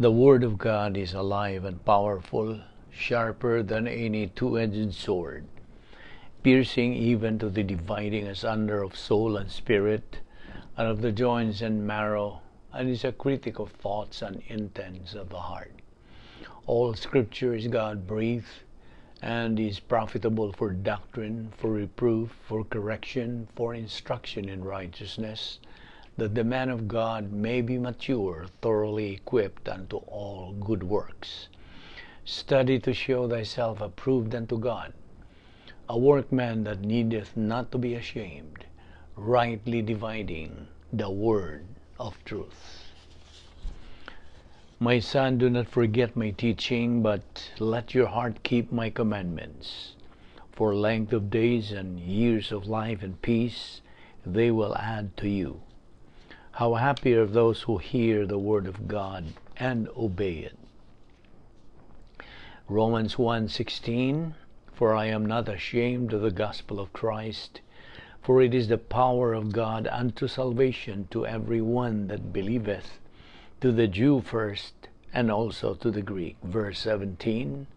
The Word of God is alive and powerful, sharper than any two-edged sword, piercing even to the dividing asunder of soul and spirit, and of the joints and marrow, and is a critic of thoughts and intents of the heart. All Scripture is God-breathed, and is profitable for doctrine, for reproof, for correction, for instruction in righteousness, that the man of God may be mature, thoroughly equipped unto all good works. Study to show thyself approved unto God, a workman that needeth not to be ashamed, rightly dividing the word of truth. My son, do not forget my teaching, but let your heart keep my commandments. For length of days and years of life and peace they will add to you. How happy are those who hear the word of God and obey it. Romans 1:16, "For I am not ashamed of the gospel of Christ, for it is the power of God unto salvation to every one that believeth, to the Jew first, and also to the Greek." Verse 17,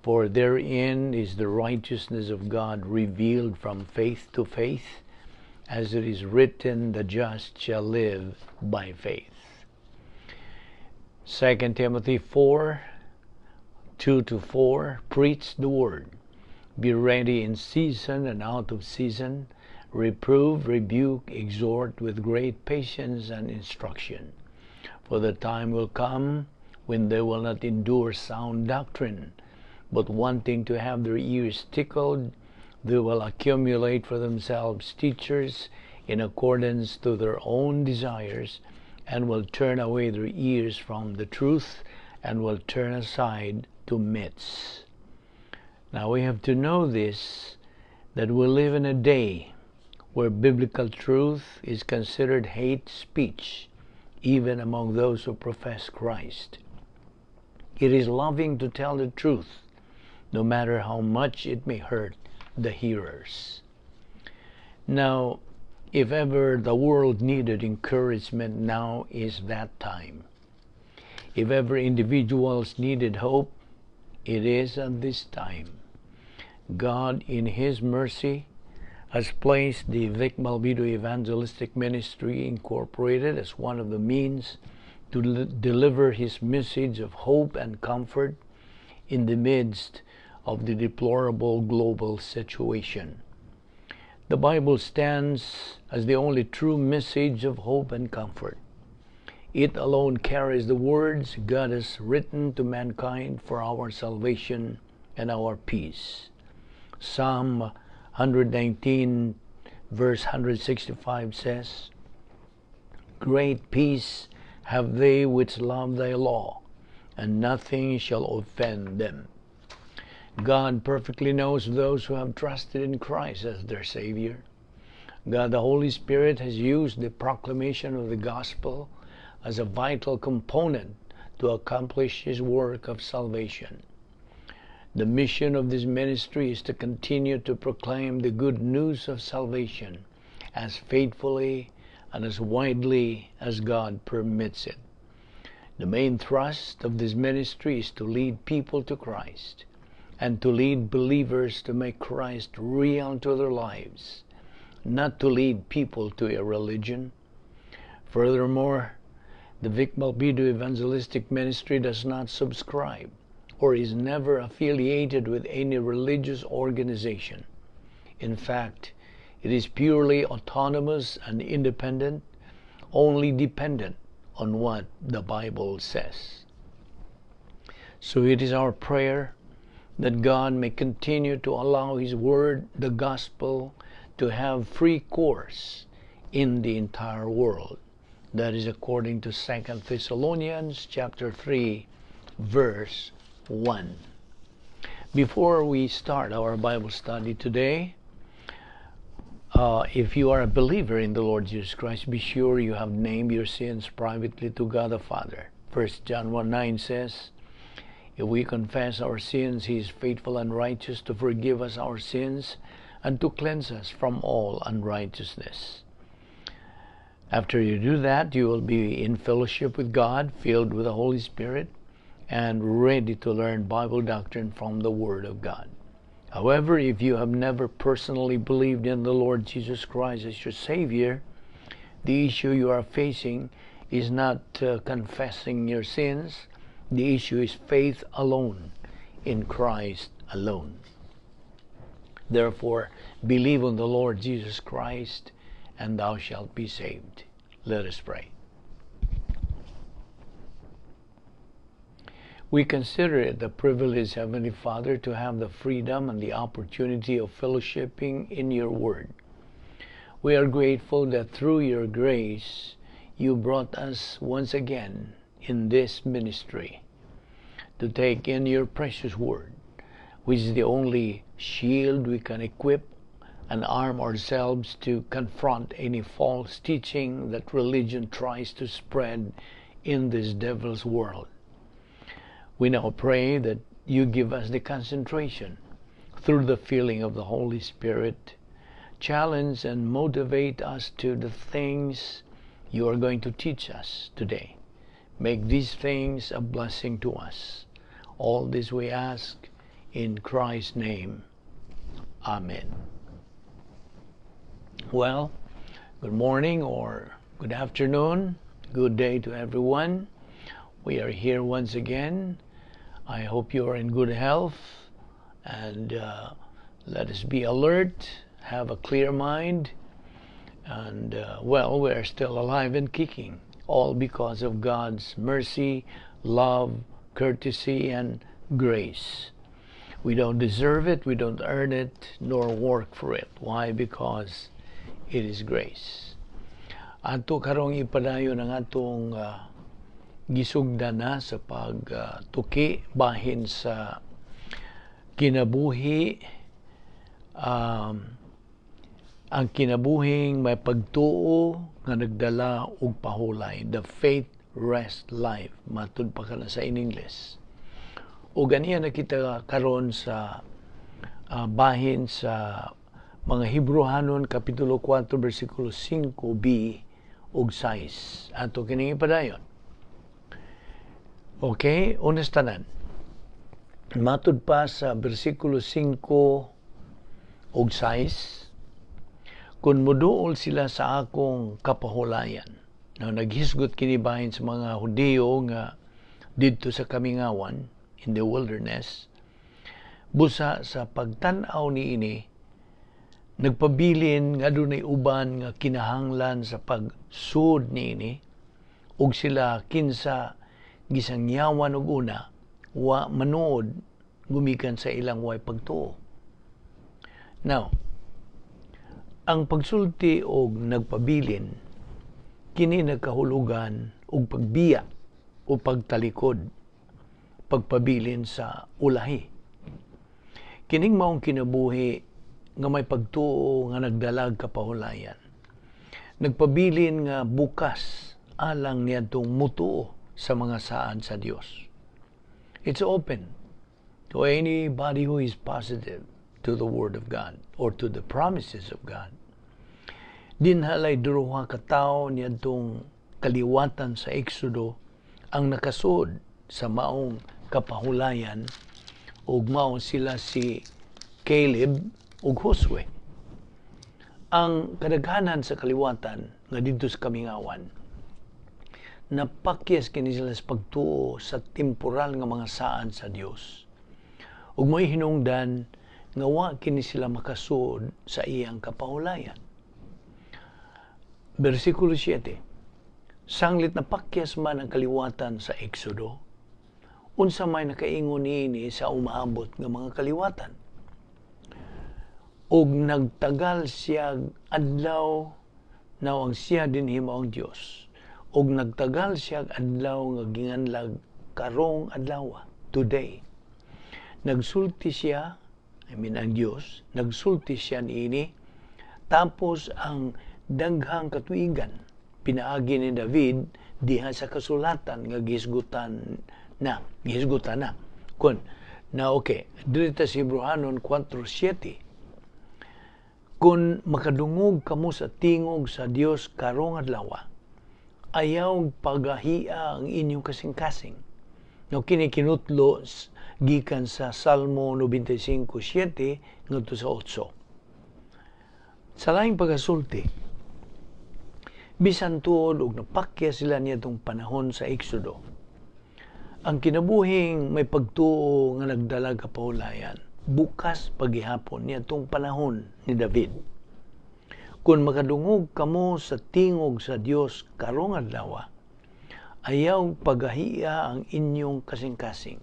"For therein is the righteousness of God revealed from faith to faith, as it is written, the just shall live by faith." 2 Timothy 4:2-4, "Preach the word. Be ready in season and out of season. Reprove, rebuke, exhort with great patience and instruction. For the time will come when they will not endure sound doctrine, but wanting to have their ears tickled, they will accumulate for themselves teachers in accordance to their own desires, and will turn away their ears from the truth, and will turn aside to myths." Now we have to know this, that we live in a day where biblical truth is considered hate speech, even among those who profess Christ. It is loving to tell the truth, no matter how much it may hurt the hearers. Now, if ever the world needed encouragement, now is that time. If ever individuals needed hope, it is at this time. God, in His mercy, has placed the Vic Balbido Evangelistic Ministry Incorporated as one of the means to deliver His message of hope and comfort in the midst of the deplorable global situation. The Bible stands as the only true message of hope and comfort. It alone carries the words God has written to mankind for our salvation and our peace. Psalm 119 verse 165 says, "Great peace have they which love thy law, and nothing shall offend them." God perfectly knows those who have trusted in Christ as their Savior. God the Holy Spirit has used the proclamation of the gospel as a vital component to accomplish His work of salvation. The mission of this ministry is to continue to proclaim the good news of salvation as faithfully and as widely as God permits it. The main thrust of this ministry is to lead people to Christ and to lead believers to make Christ real to their lives, not to lead people to a religion. Furthermore, the Vic Balbido Evangelistic Ministry does not subscribe or is never affiliated with any religious organization. In fact, it is purely autonomous and independent, only dependent on what the Bible says. So it is our prayer that God may continue to allow His Word, the Gospel, to have free course in the entire world. That is according to 2 Thessalonians chapter 3, verse 1. Before we start our Bible study today, if you are a believer in the Lord Jesus Christ, be sure you have named your sins privately to God the Father. 1 John 1:9 says, "If we confess our sins, He is faithful and righteous to forgive us our sins and to cleanse us from all unrighteousness." After you do that, you will be in fellowship with God, filled with the Holy Spirit, and ready to learn Bible doctrine from the Word of God. However, if you have never personally believed in the Lord Jesus Christ as your Savior, the issue you are facing is not confessing your sins. The issue is faith alone in Christ alone. Therefore, believe on the Lord Jesus Christ, and thou shalt be saved. Let us pray. We consider it a privilege, Heavenly Father, to have the freedom and the opportunity of fellowshipping in your Word. We are grateful that through your grace, you brought us once again in this ministry to take in your precious Word, which is the only shield we can equip and arm ourselves to confront any false teaching that religion tries to spread in this devil's world. We now pray that you give us the concentration through the filling of the Holy Spirit, challenge and motivate us to the things you are going to teach us today. Make these things a blessing to us. All this we ask in Christ's name. Amen. Well, good morning or good afternoon, good day to everyone. We are here once again. I hope you are in good health, and let us be alert, have a clear mind, and well, we are still alive and kicking, all because of God's mercy, love, courtesy, and grace. We don't deserve it, we don't earn it, nor work for it. Why? Because it is grace. Ato karong ipadayon ang atong gisugdan na sa pagtuki bahin sa kinabuhi, ang kinabuhing may pagtuo nga nagdala og pahulay, the faith rest life, matud pa kana sa in English. O ganiya na kita karon sa bahin sa mga Hebreohanon kapitulo 4 bersikulo 5b ug 6. Ato kining ipadayon. Okay, unas tanan. Matud pa sa bersikulo 5 ug 6, "Kung muduol sila sa akong kapahulayan." Now, naghisgot kini bahin sa mga Hudiyo nga didto sa kamingawan, in the wilderness, busa sa pagtan-aw niini, nagpabilin nga dunay uban nga kinahanglan sa pagsud niini, ug sila kinsa gisangyawan og una wa manuod gumikan sa ilang way pagtuo. Now, ang pagsulti og nagpabilin kini nagkahulugan og pagbiya o pagtalikod, pagpabilin sa ulahi. Kining maong kinabuhi nga may pagtuo nga nagdalag kapahulayan, nagpabilin nga bukas alang niadtong mutuo sa mga saad sa Dios. It's open to anybody who is positive to the Word of God or to the promises of God. Dinhalay duha ka tawo niadtong kaliwatan sa Exodo ang nakasuod sa maong kapahulayan, ug mao sila si Caleb ug Josue. Ang kadaghanan sa kaliwatan nga didto sa kamingawan, napakyas kini sila sa pagtuo sa temporal nga mga saad sa Dios. Ug mo'y hinungdan nga wa kini sila makasuod sa iyang kapahulayan. Bersikulo 7. Sanglit napakyas man ang kaliwatan sa Exodo, unsa may nakaingon niini sa umaabot nga mga kaliwatan? "Og nagtagal siya adlaw," now ang siya dinhi mao ang Dios. "Og nagtagal siya adlaw nga ginganlag karong adlaw," today. "Nagsulti siya," I mean ang Dios, "nagsulti siya niini tapos ang daghang katuigan pinaagi ni David diha sa kasulatan nga gihisgutan na, gihisgutan na." Kun na okay, diri ta sa Hebreohanon 4:7. Kung makadungog kamo sa tingog sa Dios karong adlaw, ayaw pagahia ang inyong kasing-kasing. No, kini kinutlo gikan sa Salmo 95:7 ngadto sa 8. Sa laing pagasulti, bisan tuod og napakya sila niadtong panahon sa Exodo, ang kinabuhing may pagtuo nga nagdala kapahulayan, bukas pagihapon niadtong panahon ni David. Kung makadungog kamo sa tingog sa Dios karong adlaw, ayaw pagahia ang inyong kasing-kasing.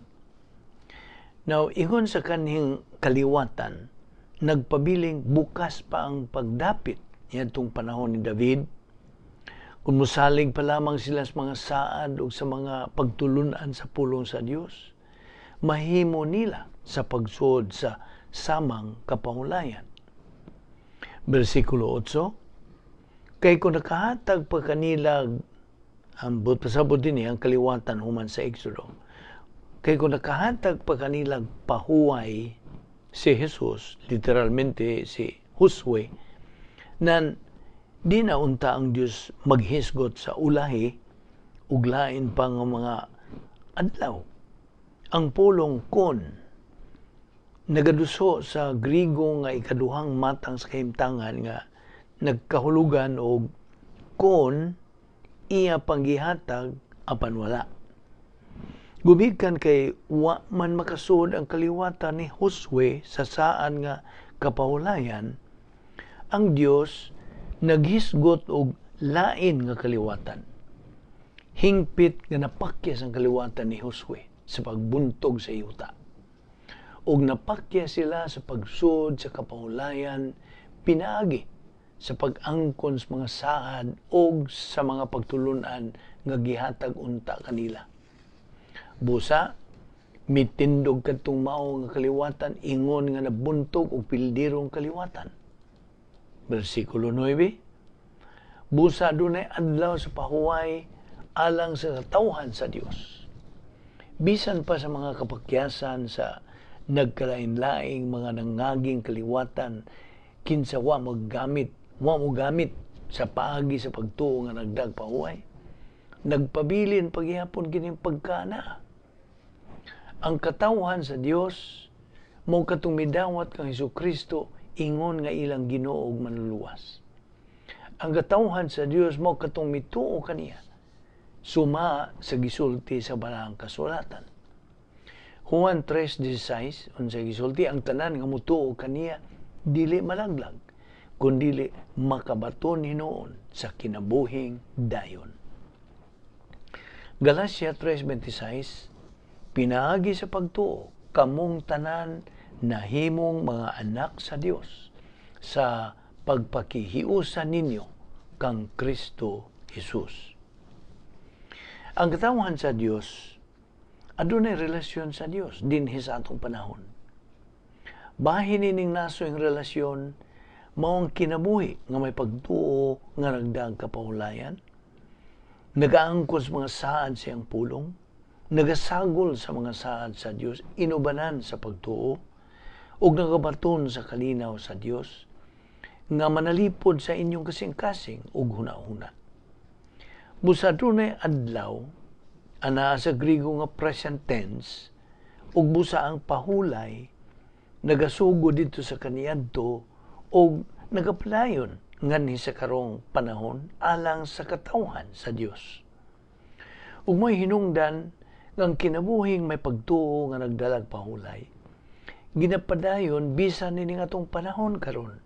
Now, ingon sa kanhing kaliwatan, nagpabiling bukas pa ang pagdapit niadtong panahon ni David. Kung musalig pa lamang sila sa mga saad o sa mga pagtulunan sa pulong sa Dios, mahimo nila sa pagsuod sa samang kapahulayan. Versikulo 8, kay kung nakahatag pa kanila, ang pasabot din ang kaliwatan human sa Exodo, kay kung nakahatag pa kanila pahuway si Jesus, literalmente si Josue, nan di na unta ang Dios maghisgot sa ulahi ug lain pa nga mga adlaw. Ang pulong "kon" nagaduso sa Grigo nga ikaduhang matang sa kahimtangan nga nagkahulugan og kon iya panggihatag apan wala. Gumikan kay wa man makasud ang kaliwatan ni Josue sa saan nga kapahulayan, ang Dios naghisgot og lain nga kaliwatan. Hingpit nga napakyas ang kaliwatan ni Josue sa pagbuntog sa yuta. Og napakya sila sa pagsud sa kapahulayan pinaagi sa pag-angkon sa mga saad og sa mga pagtulunan nga gihatag unta kanila. Busa, mitindog kadtong mao nga kaliwatan ingon nga nabuntog og pildirong kaliwatan. Versikulo 9, busa dunay adlaw sa pahuway alang sa katawhan sa Dios. Bisan pa sa mga kapakyasan sa nagkalain-laing mga nangaging kaliwatan, kinsa wa maggamit, wa mo gamit sa paagi sa pagtuo nga nagdag pahuway, nagpabilin paghihapon kining pagkana. Ang katawhan sa Dios mao katong midawat kang Hesukristo ingon nga ilang Ginoo ug Manluluwas. Ang katawhan sa Dios mao katong mituo kaniya suma sa gisulti sa Balaang Kasulatan. Juan 3:16, unsa gisulti? Ang tanan nga mutuo kaniya dili malaglag, kundili makabaton hinuon sa kinabuhing dayon. Galacia 3:26, pinaagi sa pagtuo kamong tanan nahimong mga anak sa Dios sa pagpakihiusan ninyo kang Kristo Jesus. Ang katawhan sa Dios adunay relasyon sa Dios dinhi sa atong panahon. Bahin ining nasoy relasyon mao ang kinabuhi nga may pagtuo nga nagdaag kapahulayan, nagaangkon sa mga saad sa iyang pulong, nagasagol sa mga saad sa Dios inubanan sa pagtuo, ug nagabaton sa kalinaw sa Dios nga manalipod sa inyong kasing-kasing ug hunahuna. Busa dunay adlaw, anaa sa Grigo nga present tense, ug busa ang pahulay nagasugod dito sa kaniadto ug nagapadayon nganhi sa karong panahon alang sa katawhan sa Dios. Ug may hinungdan nga ang kinabuhing may pagtuo nga nagdalag pahulay, ginapadayon bisan nining atong panahon karon,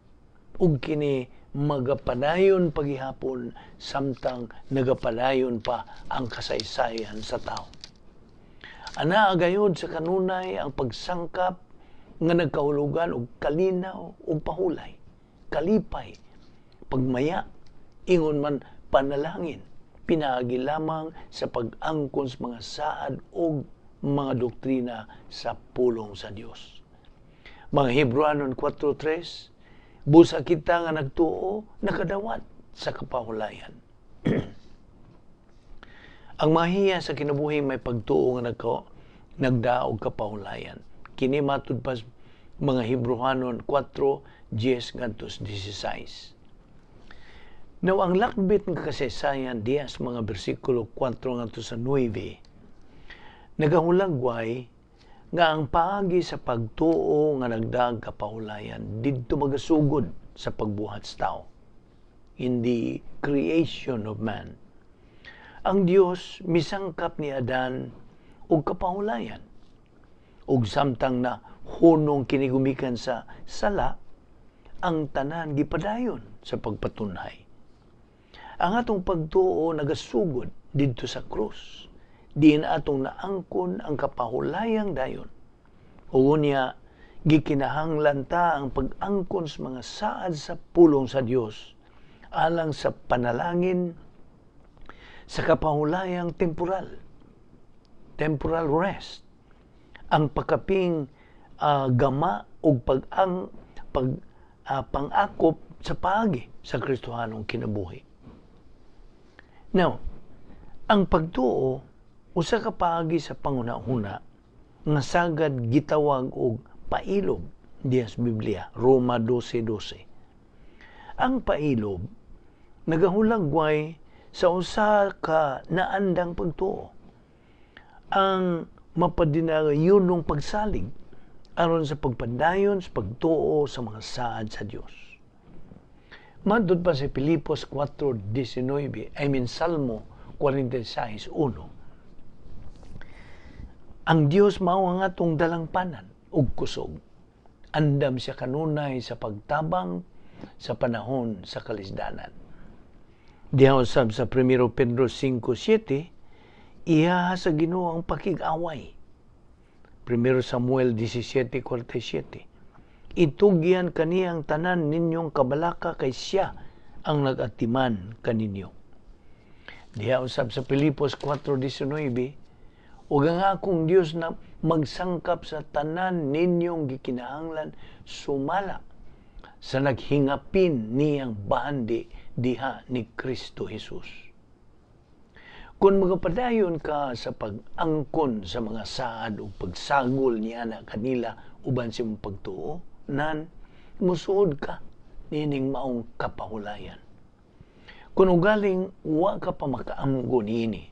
ug kini magapadayon pagihapon samtang nagapadayon pa ang kasaysayan sa tao. Anaa gayod sa kanunay ang pagsangkap nga nagkahulugan og kalinaw ug pahulay, kalipay, pagmaya, ingon man panalangin, pinaagi lamang sa pag-angkon sa mga saad og mga doktrina sa pulong sa Dios. Mga Hebrewanon 4:3, busa kita nga nagtuo nakadawat sa kapahulayan. Ang mahiya sa kinabuhi may pagtuo nga nagdaog kapahulayan. Kini matud pa Mga Hebreohanon 4:10 ngadto 16. Now, ang lakbit nga kasaysayan diya sa mga bersikulo 4 ngadto sa 9, nagahulagway nga ang paagi sa pagtuo nga nagdag kapahulayan didto magasugod sa pagbuhat sa tao, in the creation of man. Ang Dios misangkap ni Adan og kapahulayan. Ug samtang na hunong kini gumikan sa sala, ang tanan gipadayon sa pagpatunhay. Ang atong pagtuo nagasugod didto sa krus. Diin atong naangkon ang kapahulayang dayon. Ug unya, gikinahanglan ta ang pag-angkon sa mga saad sa pulong sa Dios alang sa panalangin sa kapahulayang temporal, temporal rest, ang pakaping gama ug pag-ang pag pang-akop sa paagi sa Kristohanong kinabuhi. Now, ang pagtuo usa ka paagi sa panghuna-huna nga sagad gitawag og pailob diya sa Biblia, Roma 12:12. Ang pailob nagahulagway sa usa ka naandang pagtuo, ang mapadinayunong pagsalig aron sa pagpadayon sa pagtuo sa mga saad sa Dios. Matod pa sa Filipos 4:19, I mean Salmo 46:1. Ang Dios mao ang atong dalangpanan ug kusog. Andam siya kanunay sa pagtabang sa panahon sa kalisdanan. Diha usab sa 1 Pedro 5:7, iya sa Ginoo ang pakig-away. 1 Samuel 17:47. Itugyan kaniyang tanan ninyong kabalaka kay siya ang nag-atiman kaninyo. Diha usab sa Filipos 4:19, ug ang akong Dios na magsangkap sa tanan ninyong gikinahanglan sumala sa naghingapin niyang bahandi diha ni Kristo Jesus. Kung magapadayon ka sa pag-angkon sa mga saad o pagsagol niya na kanila uban sa imong pagtuo, nan musuod ka nining maong kapahulayan. Kung ugaling wa ka pa makaamgo niini,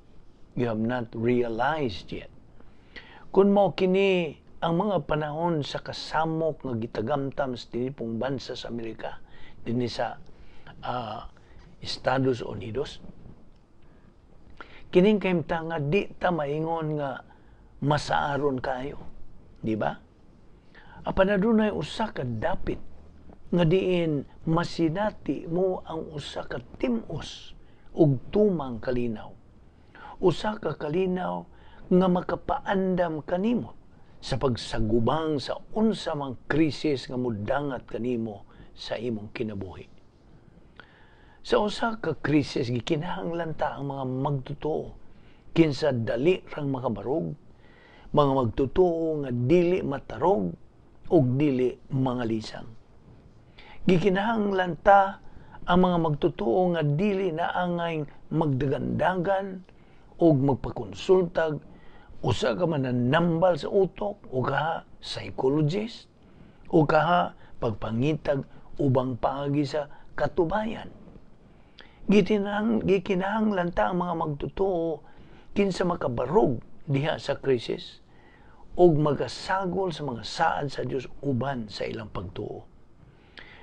you have not realized yet. Kung mao kini ang mga panahon sa kasamok nga gitagamtam sa tinipong bansa sa Amerika, dinhi sa Estados Unidos, kining kahimtang nga di ta maingon nga masaaron kayo, di ba? Apan adunay usa ka dapit nga diin masinati mo ang usa ka tim-os ug tumang kalinaw. Usa ka kalinaw nga makapaandam kanimo sa pagsagubang sa unsa mang krisis nga mudangat kanimo sa imong kinabuhi. Sa usa ka krisis, gikinahanglan ta ang mga magtotoo kinsa dali rang makabarog, mga magtotoo nga dili matarog ug dili mga lisang. Gikinahanglan ta ang mga magtotoo nga dili na angay magdagandagan ug magpakonsultag usa ka mananambal sa utok o kaha psychologist o kaha pagpangitag ubang paagi sa katubayan. Gikinahanglan ta ang mga magtotoo kinsa makabarog diha sa krisis ug magasagol sa mga saad sa Dios uban sa ilang pagtuo.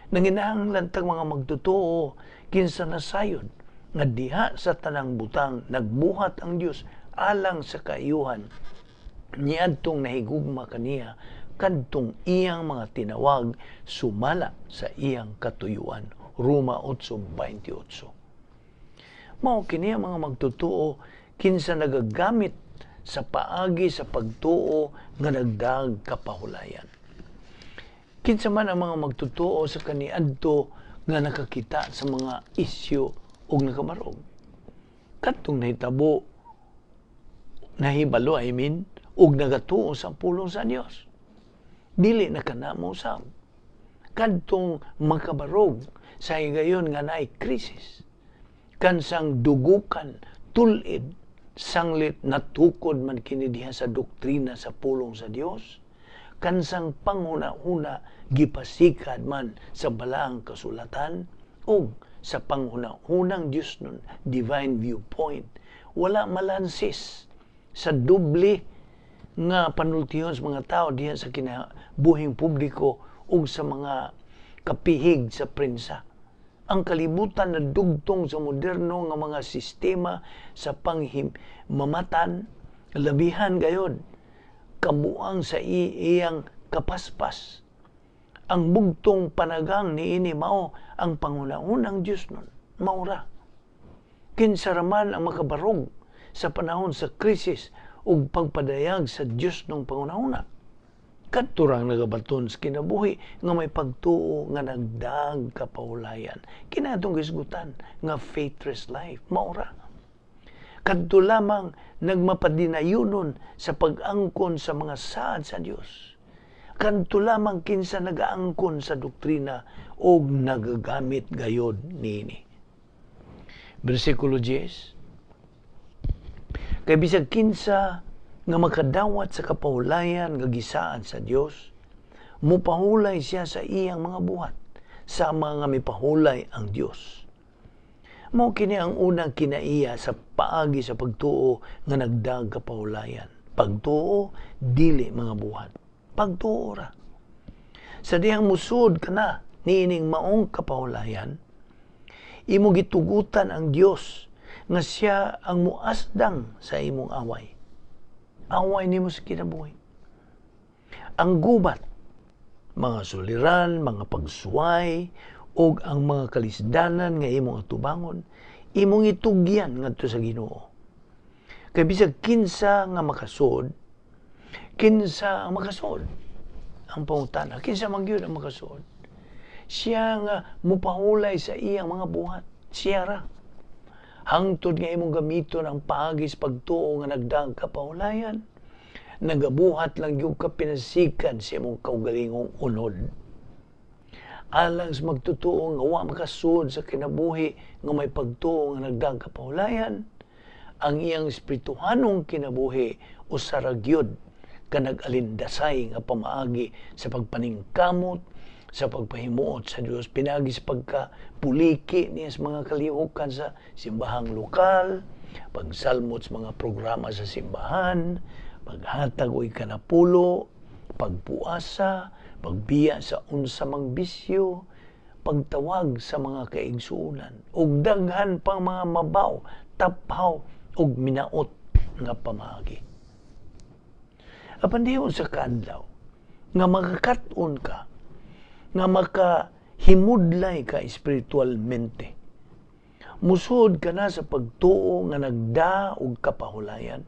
Nanginahanglan tag mga magtotoo kinsa nasayod nga diha sa tanang butang nagbuhat ang Dios alang sa kaayuhan niadtong nahigugma kaniya kadtong iyang mga tinawag sumala sa iyang katuyuan. Roma 8:28. Mao kini ang mga magtotoo kinsa nagagamit sa paagi sa pagtuo nga nagdag kapahulayan. Kinsa man ang mga magtotoo sa kaniadto nga nakakita sa mga isyu ug nakabarog. Kadtong nahitabo, nahibalo, I mean, ug nagatuo sa pulong sa Dios. Dili na kanamo usab. Kadtong makabarog sa higayon nga naay krisis. Kansang dugukan, tulid, sanglit natukod man kini diha sa doktrina sa pulong sa Dios. Kansang panghuna-huna gipasikad man sa Balaang Kasulatan ug sa panghuna-hunang Diosnon, divine viewpoint, wala malansis sa doble nga panultihon sa mga tao diha sa kinabuhing publiko ug sa mga kapihig sa prensa. Ang kalibutan na dugtong sa moderno nga mga sistema sa panghimamatan, labihan gayod kabuang sa iyang kapaspas. Ang bugtong panagang niini mao ang panghuna-hunang Diosnon, maura. Kinsa raman ang makabarog sa panahon sa krisis ug pagpadayag sa Diosnong panghuna-huna? Kadto rang nagabaton sa kinabuhi nga may pagtuo nga nagdag kapahulayan. Kini atong gisgutan nga faithless life, maura. Kadto lamang nagmapadinayunon sa pag-angkon sa mga saad sa Dios. Kadto lamang kinsa nagaangkon sa doktrina og nagagamit gayod niini. Bersikulo 10. Kay bisag kinsa nga makadawat sa kapahulayan nga gisaad sa Dios, mupahulay siya sa iyang mga buhat, sa mga mipahulay ang Dios. Mao kini ang unang kinaiya sa paagi sa pagtuo nga nagdag kapahulayan. Pagtuo, dili mga buhat. Pagtuo ra. Sa dihang musud ka na niining maong kapahulayan, imo gitugutan ang Dios nga siya ang muasdang sa imong away. Away nimo sa kinabuhi. Ang gubat, mga suliran, mga pagsuway, ug ang mga kalisdanan nga imong atubangon, imong itugyan ngadto sa Ginoo. Kay bisag kinsa nga makasuod, kinsa ang makasuod? Ang pangutana, kinsa man gyud ang makasuod? Siya nga mupahulay sa iyang mga buhat, siya ra. Hangtod nga imong gamiton ang paagi sa pagtuo nga nagdag kapahulayan, nagabuhat lang gyud ka pinasikan sa imong kaugalingong unod. Alang sa magtotoo nga wa makasuod sa kinabuhi nga may pagtuo nga nagdag kapahulayan, ang iyang espirituhanong kinabuhi usa ra gyud ka nag-alindasay nga pamaagi sa pagpaningkamot, sa pagpahimuot sa Dios, pinaagi sa pagkapuliki niya sa mga kalihukan sa simbahang lokal, pagsalmot sa mga programa sa simbahan, paghatag og ikanapulo, pagpuasa, pagbiya sa unsa mang bisyo, pagtawag sa mga kaigsuonan, ug daghan pang mga mabaw, taphaw ug minaot nga pamaagi. Apan diyon sa kaadlaw nga makakat-on ka, nga makahimudlay ka espiritualmente, musuod ka na sa pagtuo nga nagda og kapahulayan,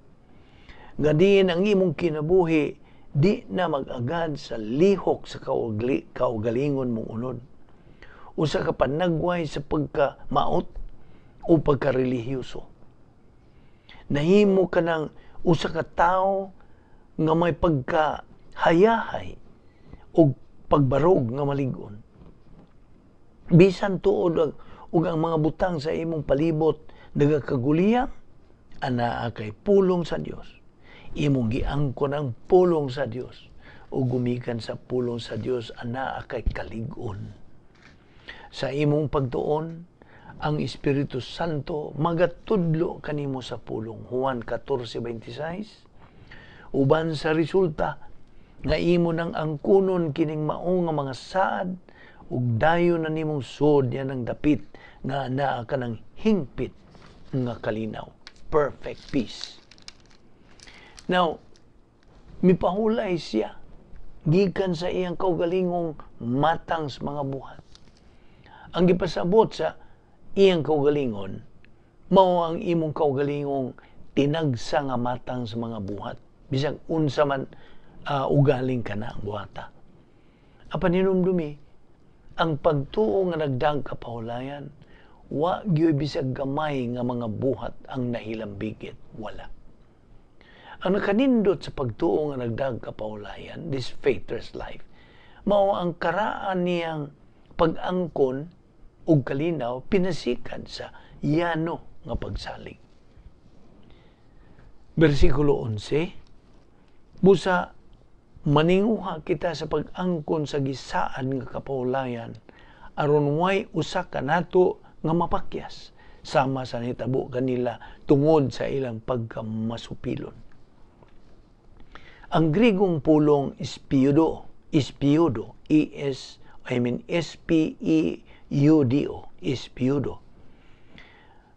nga diin ang imong kinabuhi di na mag-agad sa lihok sa kaugalingon mong unod, usa ka panagway sa pagkamaot o pagkarelihiyoso. Nahimo ka ng usa ka tawo nga may pagkahayahay o pagbarog nga malig-on. Bisan tuod ug ang mga butang sa imong palibot nagakaguliyang, anaa kay pulong sa Dios. Imong giangkon ang pulong sa Dios ug gumikan sa pulong sa Dios, anaa kay kalig-on. Sa imong pagtuon, ang Espiritu Santo magatudlo kanimo sa pulong. Juan 14:26. Uban sa resulta nga imo nang angkunon kining mao nga mga saad ug dayon na nimong suod yan ang dapit nga naa ka ng hingpit nga kalinaw, perfect peace. Now, mipahulay siya gikan sa iyang kaugalingong matang sa mga buhat. Ang gipasabot sa iyang kaugalingon, mao ang imong kaugalingong tinagsa nga matang sa mga buhat. Bisag unsa man ugaling ka na ang buhata. Apan hinumdumi, ang pagtuo nga nagdang kapahulayan, wa gyoy bisag gamay nga mga buhat ang nahilambigit. Wala. Ang nakanindot sa pagtuo nga nagdag kapahulayan, this faithless life, mao ang karaan niyang pag-angkon ug kalinaw pinasikan sa yano nga pagsalig. Bersikulo 11, busa Maninguha kita sa pag-angkon sa gisaad nga kapahulayan aron way usa kanato nga mapakyas sama sa nitabo kanila tungod sa ilang pagkamasupilon. Ang Grigong pulong speudo, speudo, E S I mean speudo, speudo,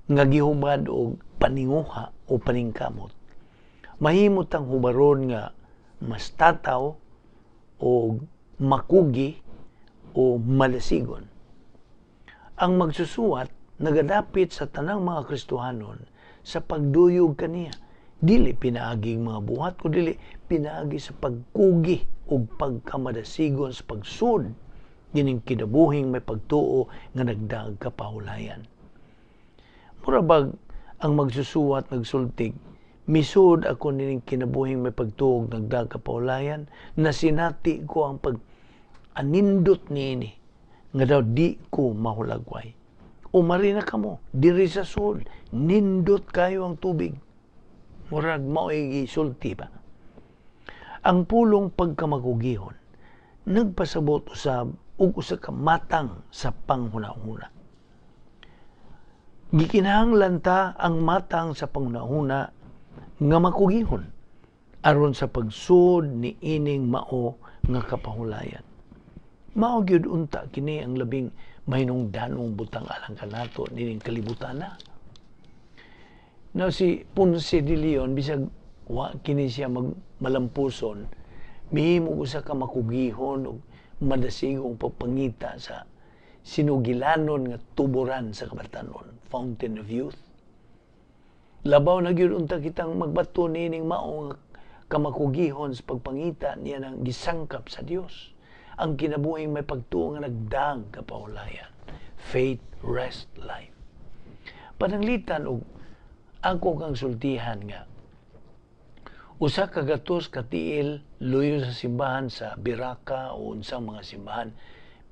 nga gihubad og paninguha o paningkamot. Mahimo tang hubaron nga mas tataw o makugi o malasigon. Ang magsusuwat nagadapit sa tanang mga Kristohanon sa pagduyog kaniya. Dili pinaaging mga buhat, kundi pinaagi sa pagkugi ug pagkamadasigon sa pagsud dining kinabuhing may pagtuo nga nagdaag kapahulayan. Mura bag ang magsusuwat nagsultig, "Misud ako nining kinabuhing may pagtuo nagdaag kapahulayan, nasinati ko ang pag anindot niini nga daw di ko mahulagway." Umari na kamo diri sa sul, nindot kayo ang tubig. Murag mao'y gisulti ba. Ang pulong pagkamakugihon nagpasabot usab og usa ka matang sa panghuna-huna. Gikinahanglan ta ang matang sa panghuna-huna nga makugihon aron sa pagsud ni ining mao nga kapahulayan. Mao gyud unta kini ang labing mahinungdanong butang alang kanato nining kalibutan na. Now si Ponce de Leon, bisag wa kini siya magmalampuson, mihimo usa ka makugihon og madasigong pagpangita sa sinugilanon nga tuboran sa kabatanon, Fountain of Youth. Labaw na gyud unta kitang magbato nining mao nga kamakugihon sa pagpangita niya ng gisangkap sa Dios. Ang kinabuhing may pagtuo nga nagdaag kapahulayan. Faith, rest, life. Pananglitan og ako kang sultihan nga 100 ka tiil luyo sa simbahan sa Biraka o unsang mga simbahan,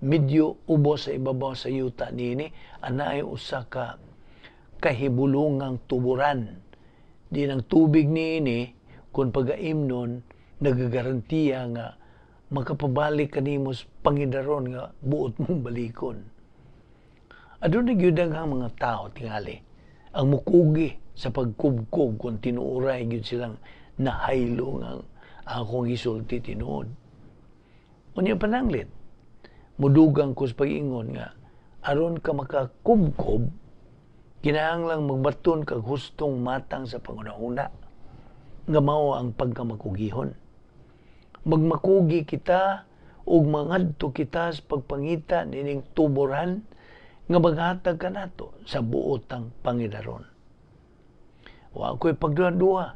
medyo ubos sa ibabaw sa yuta niini, anaay usa ka kahibulungang tuburan. Di ng tubig niini, kung pagaimnon, nagagarantiya nga makapabalik kanimo sa pangidaron nga buot mong balikon. Aduna gyud ang mga tao tingali ang mukugi sa pagkubkob kung tinuoray gyud silang nahaylo nga akong gisulti tinuod. Unya pananglit, mudugang ko sa pag-ingon nga aron ka makakubkob, kinahanglang magbaton kag hustong matang sa pangunahuna nga mao ang pagkamakugihon. Magmakugi kita ug mangadto kita sa pagpangita nining tuboran nga maghatag kanato sa buotang pangidaron. Wa ko'y pagduha-duha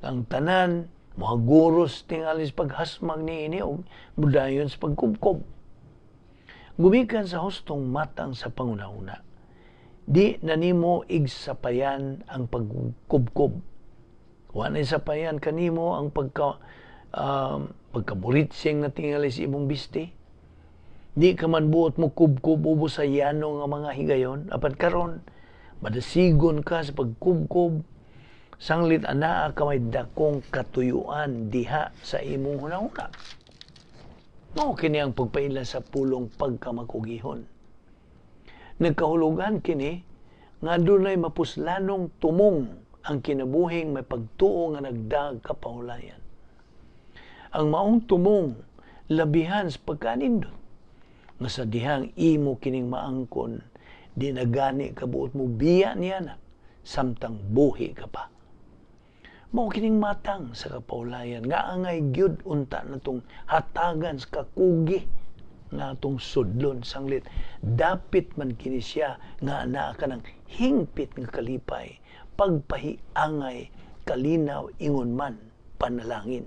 ang tanan mohaguros tingali sa paghasmag niini og mudayon sa pagkubkob. Gumikan sa hustong matang sa pangunahuna, di na nimo igsapayan ang pagkubkob. Wa na sapayan kanimo ang pagkaburitsing na tingali sa imong biste. Di ka man buot mo kubkob ubos sa yano nga mga higayon, apan karon madasigon ka sa pagkubkob sanglit anaa ka may dakong katuyuan diha sa imong hunahuna. Mao kini ang pagpaila sa pulong pagkamakugihon. Nagkahulugan kini nga dunay mapuslanong tumong ang kinabuhing may pagtuo nga nagdaag kapahulayan. Ang maong tumong labihan sa pagkanindot nga sa dihang imo kining maangkon, di na gani kabuot mo biya niya na samtang buhi ka pa. Mao kining matang sa kapaulayan nga angay gyud unta natong hatagan sa kakugi nga atong sudlon sanglit dapit man kini siya nga anaa ka ng hingpit nga kalipay, pagpahiangay, kalinaw, ingon man panalangin.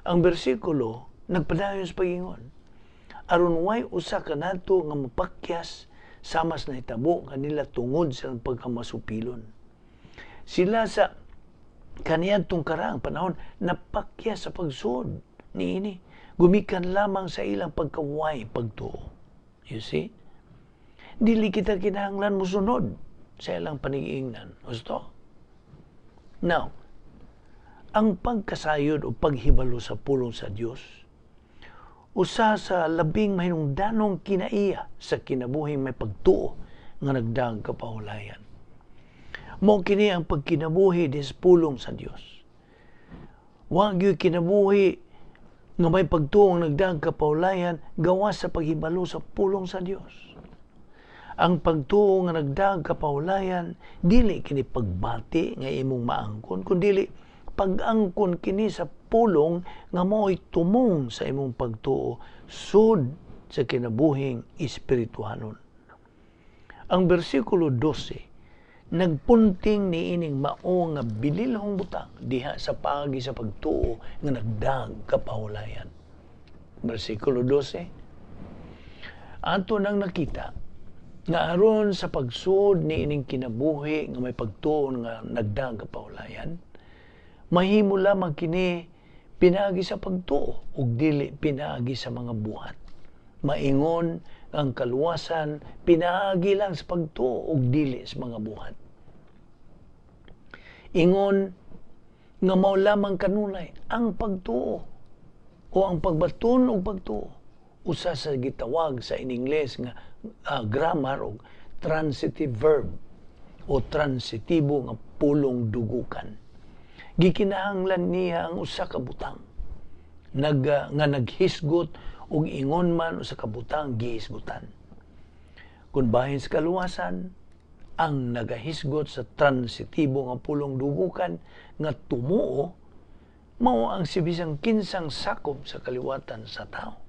Ang bersikulo nagpadayon sa pagingon, aron way usa kanato nga mapakyas samas nahitabo kanila tungod sa pagkamasupilon. Sila sa kaniadtong karaang panahon napakyas sa pagsud niini gumikan lamang sa ilang pagkaway pagtuo. You see? Dili kita kinahanglan musunod sa ilang panigiingnan. Gusto? Now, Ang pagkasayod o paghibalo sa pulong sa Dios usa sa labing mahinungdanong kinaiya sa kinabuhing may pagtuo nga nagdaag kapahulayan. Mao kini ang pagkinabuhi des pulong sa Dios. Wa gyud kinabuhi nga may pagtuo nga nagdaag kapahulayan gawas sa paghibalo sa pulong sa Dios. Ang pagtuo nga nagdaag kapahulayan dili kini pagbati nga imong maangkon, kundi pag-angkon kini sa pulong nga mao'y tumong sa imong pagtuo sud sa kinabuhing espirituhanon. Ang bersikulo 12 nagpunting niining mao nga bililhong butang diha sa paagi sa pagtuo nga nagdaag kapahulayan. Bersikulo 12, ato nang nakita nga aron sa pagsuod niining kinabuhi nga may pagtuo nga nagdaag kapahulayan, mahimo lamang kini pinaagi sa pagtuo ug dili pinaagi sa mga buhat. Maingon ang kaluwasan pinaagi lang sa pagtuo ug dili sa mga buhat. Ingon nga mao lamang kanunay ang pagtuo o ang pagbaton og pagtuo, usa sa gitawag sa in Ingles nga grammar og transitive verb o transitibo nga pulong dugukan. Gikinahanglan niya ang usa ka butang nga naghisgot ug ingon man usa ka butang gihisgutan. Kun bahin sa kaluwasan, ang nagahisgot sa transitibo nga pulong dugukan nga tumuo mao ang si bisang kinsang sakop sa kaliwatan sa tao.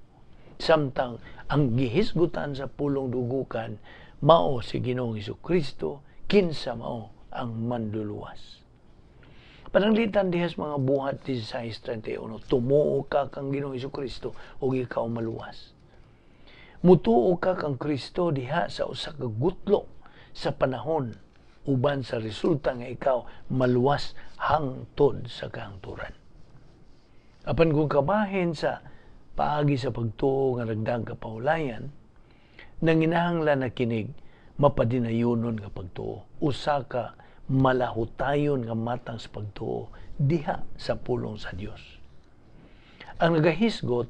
Samtang ang gihisgutan sa pulong dugukan mao si Ginoong Hesukristo, kinsa mao ang manluluwas. Pananglitan diha sa mga Buhat 16:31, tumuo ka kang Ginoong Hesukristo ug ikaw maluwas. Mutuo ka kang Kristo diha sa usa ka gutlo sa panahon uban sa resulta nga ikaw maluwas hangtod sa kahangturan. Apan kung kabahin sa paagi sa pagtuo nga nagdaag kapahulayan, nanginahanglan na kinig mapadinayunon nga pagtuo. Usa ka malahutayon nga matang sa pagtuo diha sa pulong sa Dios. Ang nagahisgot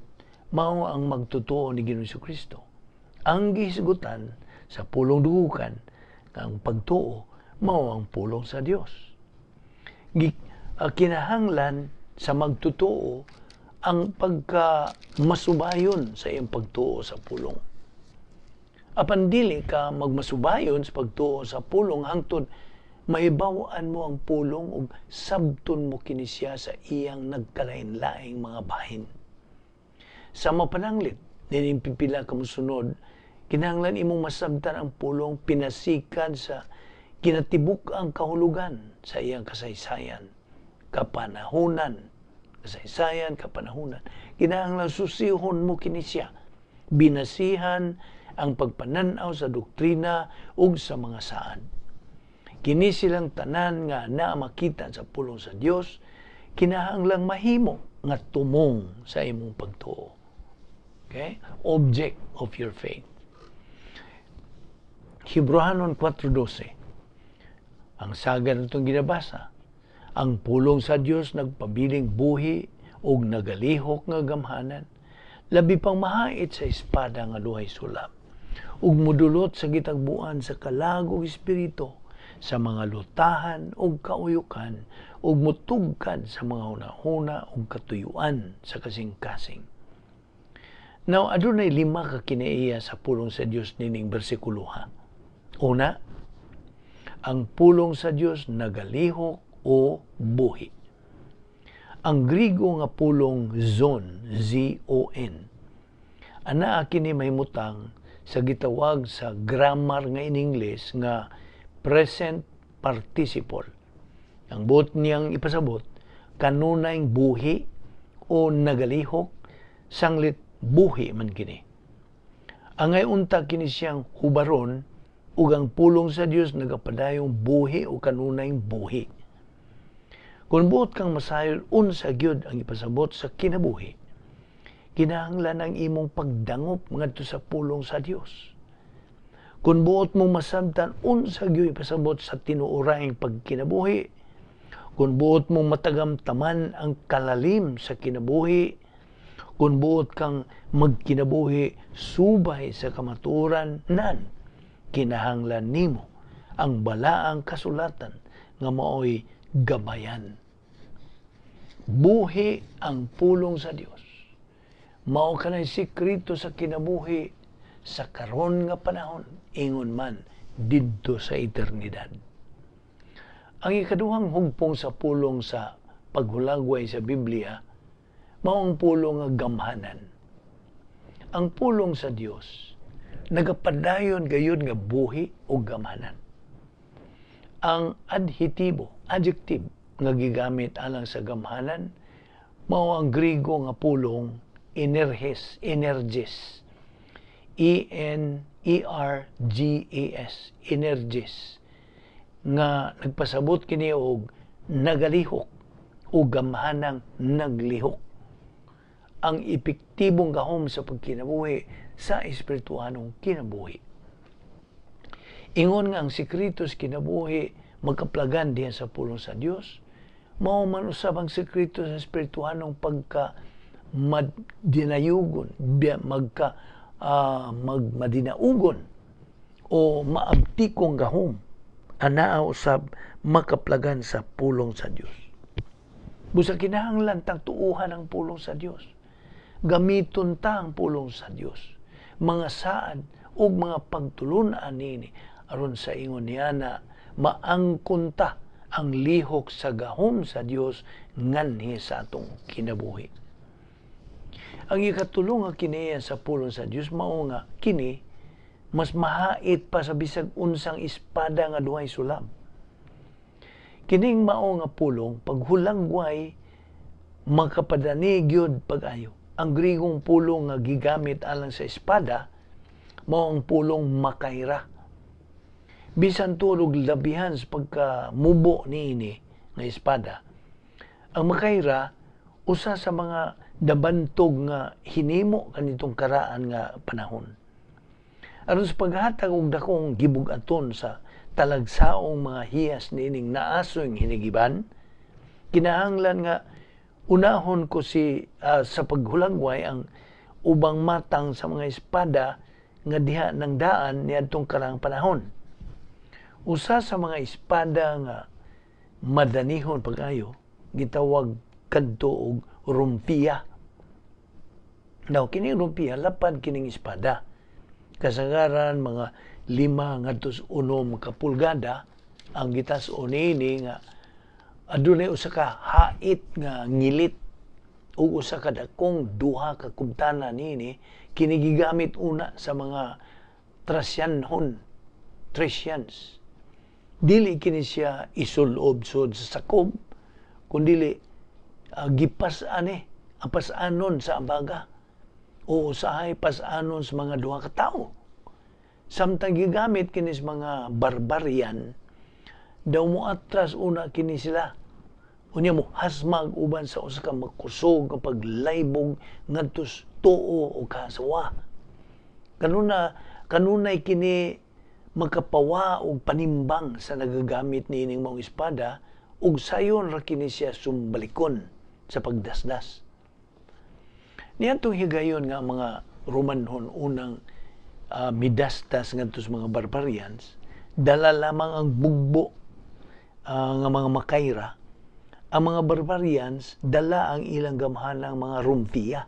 mao ang magtotoo ni Ginoong Kristo. Ang gihisgutan sa pulong dugukan ang pagtuo mao ang pulong sa Dios. Kinahanglan sa magtotoo ang pagka masubayon sa iyang pagtuo sa pulong. Apan dili ka magmasubayon sa pagtuo sa pulong hangtod mahibaw-an mo ang pulong ug sabton mo kini siya sa iyang nagkalain-laing mga bahin. Sa mapananglit nining pipila ka mosunod, kinahanglan imong masabtan ang pulong pinasikan sa kinatibuk ang kahulugan sa iyang kasaysayan, kapanahunan, kasaysayan, kapanahunan. Kinahanglan susihon mo kini siya. Binasihan ang pagpananaw sa doktrina ug sa mga saad. Kini silang tanan nga naa makita sa pulong sa Dios, kinahanglang mahimo nga tumong sa imong pagtuo. Okay? Object of your faith. Hebreohanon 4:12. Ang saga natong ginabasa, ang pulong sa Dios nagpabiling buhi ug nagalihok nga gamhanan, labi pang mahait sa espada nga duhay sulab, ug mudulot sa gitagbuan sa kalag ug espiritu, sa mga lutahan ug kauyukan, ug mutugkad sa mga hunahuna ug katuyuan sa kasing-kasing. Now, adunay lima ka kinaiya sa pulong sa Dios nining bersikuloha. Una, ang pulong sa Dios nagalihok o buhi. Ang Grigo nga pulong zon, Z-O-N, anaa kini mahimutang sa gitawag sa grammar nga in English nga present participle. Ang buot niyang ipasabot, kanunay buhi o nagalihok, sanglit buhi man kini. Angay unta kini siyang hubaron ug ang pulong sa Dios nagapadayong buhi o kanunay buhi. Kung buot kang masayod unsa gyud ang ipasabot sa kinabuhi, kinahanglan ang imong pagdangop ngadto sa pulong sa Dios. Kung buot mong masabtan unsa gyud ipasabot sa tinuoraing pagkinabuhi, Kung buot mong matagamtaman ang kalalim sa kinabuhi, kung buot kang magkinabuhi subay sa kamatuoran nan, kinahanglan nimo ang balaang kasulatan nga maoy gabayan. Buhi ang pulong sa Dios. Mao kanay sikreto sa kinabuhi sa karon nga panahon, ingon man didto sa eternidad. Ang ikaduhang hugpong sa pulong sa paghulagway sa Biblia mao ang pulong nga gamhanan. Ang pulong sa Dios nagapadayon gayud nga buhi o gamhanan. Ang adhetibo, adjective nga gigamit alang sa gamhanan mao ang Griego nga pulong energes, energis. E N E R G E S, energis, nga nagpasabot kini og nagalihok o gamhanang naglihok. Ang epektibong gahom sa pagkinabuhi sa espirituhanong kinabuhi. Ingon nga ang sikreto sa kinabuhi magkaplagan diha sa pulong sa Dios, mao man usab ang sikreto sa espirituhanong pagka madinayugon, magka magmadinaugon o maabtikong gahom anaa usab makaplagan sa pulong sa Dios. Busa kinahanglan tang tuuhan ang pulong sa Dios. Gamiton ta ang pulong sa Dios. Mga saad ug mga pagtulun-an nini aron sa ingon niya na maangkon ta ang lihok sa gahom sa Dios nganhi sa atong kinabuhi. Ang ikatulo nga kiniya sa pulong sa Dios mao nga kini mas mahait pa sa bisag unsang espada nga duhay sulab. Kining mao nga pulong paghulagway makapadani gyud pag-ayo. Ang Grigong pulong nga gigamit alang sa espada mao ang pulong makaira. Bisan tuod labihan sa pagkamubo niini nga espada, ang makaira usa sa mga nabantog nga hinimo kanitong karaan nga panahon. Aron sa paghatag og dakong gibug-aton sa talagsaong mga hiyas niining naasoy hinigiban, kinahanglan nga unahon ko si sa paghulagway ang ubang matang sa mga espada nga diha ng daan niadtong karaang panahon. Usa sa mga espada nga madanihon pag-ayo gitawag kadto og rumpia. Now, kining rumpia, lapad kining espada. Kasagaran mga 5 ngadto 6 ka pulgada ang gitas-on niini nga adunay usa ka hait nga ngilit ug usa ka dakong 2 ka kubtana niini. Kini gigamit una sa mga Thracianhon, Thracians. Dili kini siya isulob sud sa sakob, kundili gipas-an eh, pas-anon sa abaga o usahay pas-anon sa mga duha ka tawo. Samtang gigamit kini sa mga barbarian, daw mo atras una kini sila. Unya mo hasmag uban sa usa ka makusog nga paglaybog ngadto sa tuo o kasawa. Kanunay kini makapawa og panimbang sa nagagamit niining maong espada ug sayon ra kini siya sumbalikon sa pagdasdas. Niadtong higayon nga mga Romanhon unang midasdas ngadto sa mga barbarians, dala lamang ang bugbo nga mga makayra. Ang mga barbarians dala ang ilang gamhanang mga rumpia.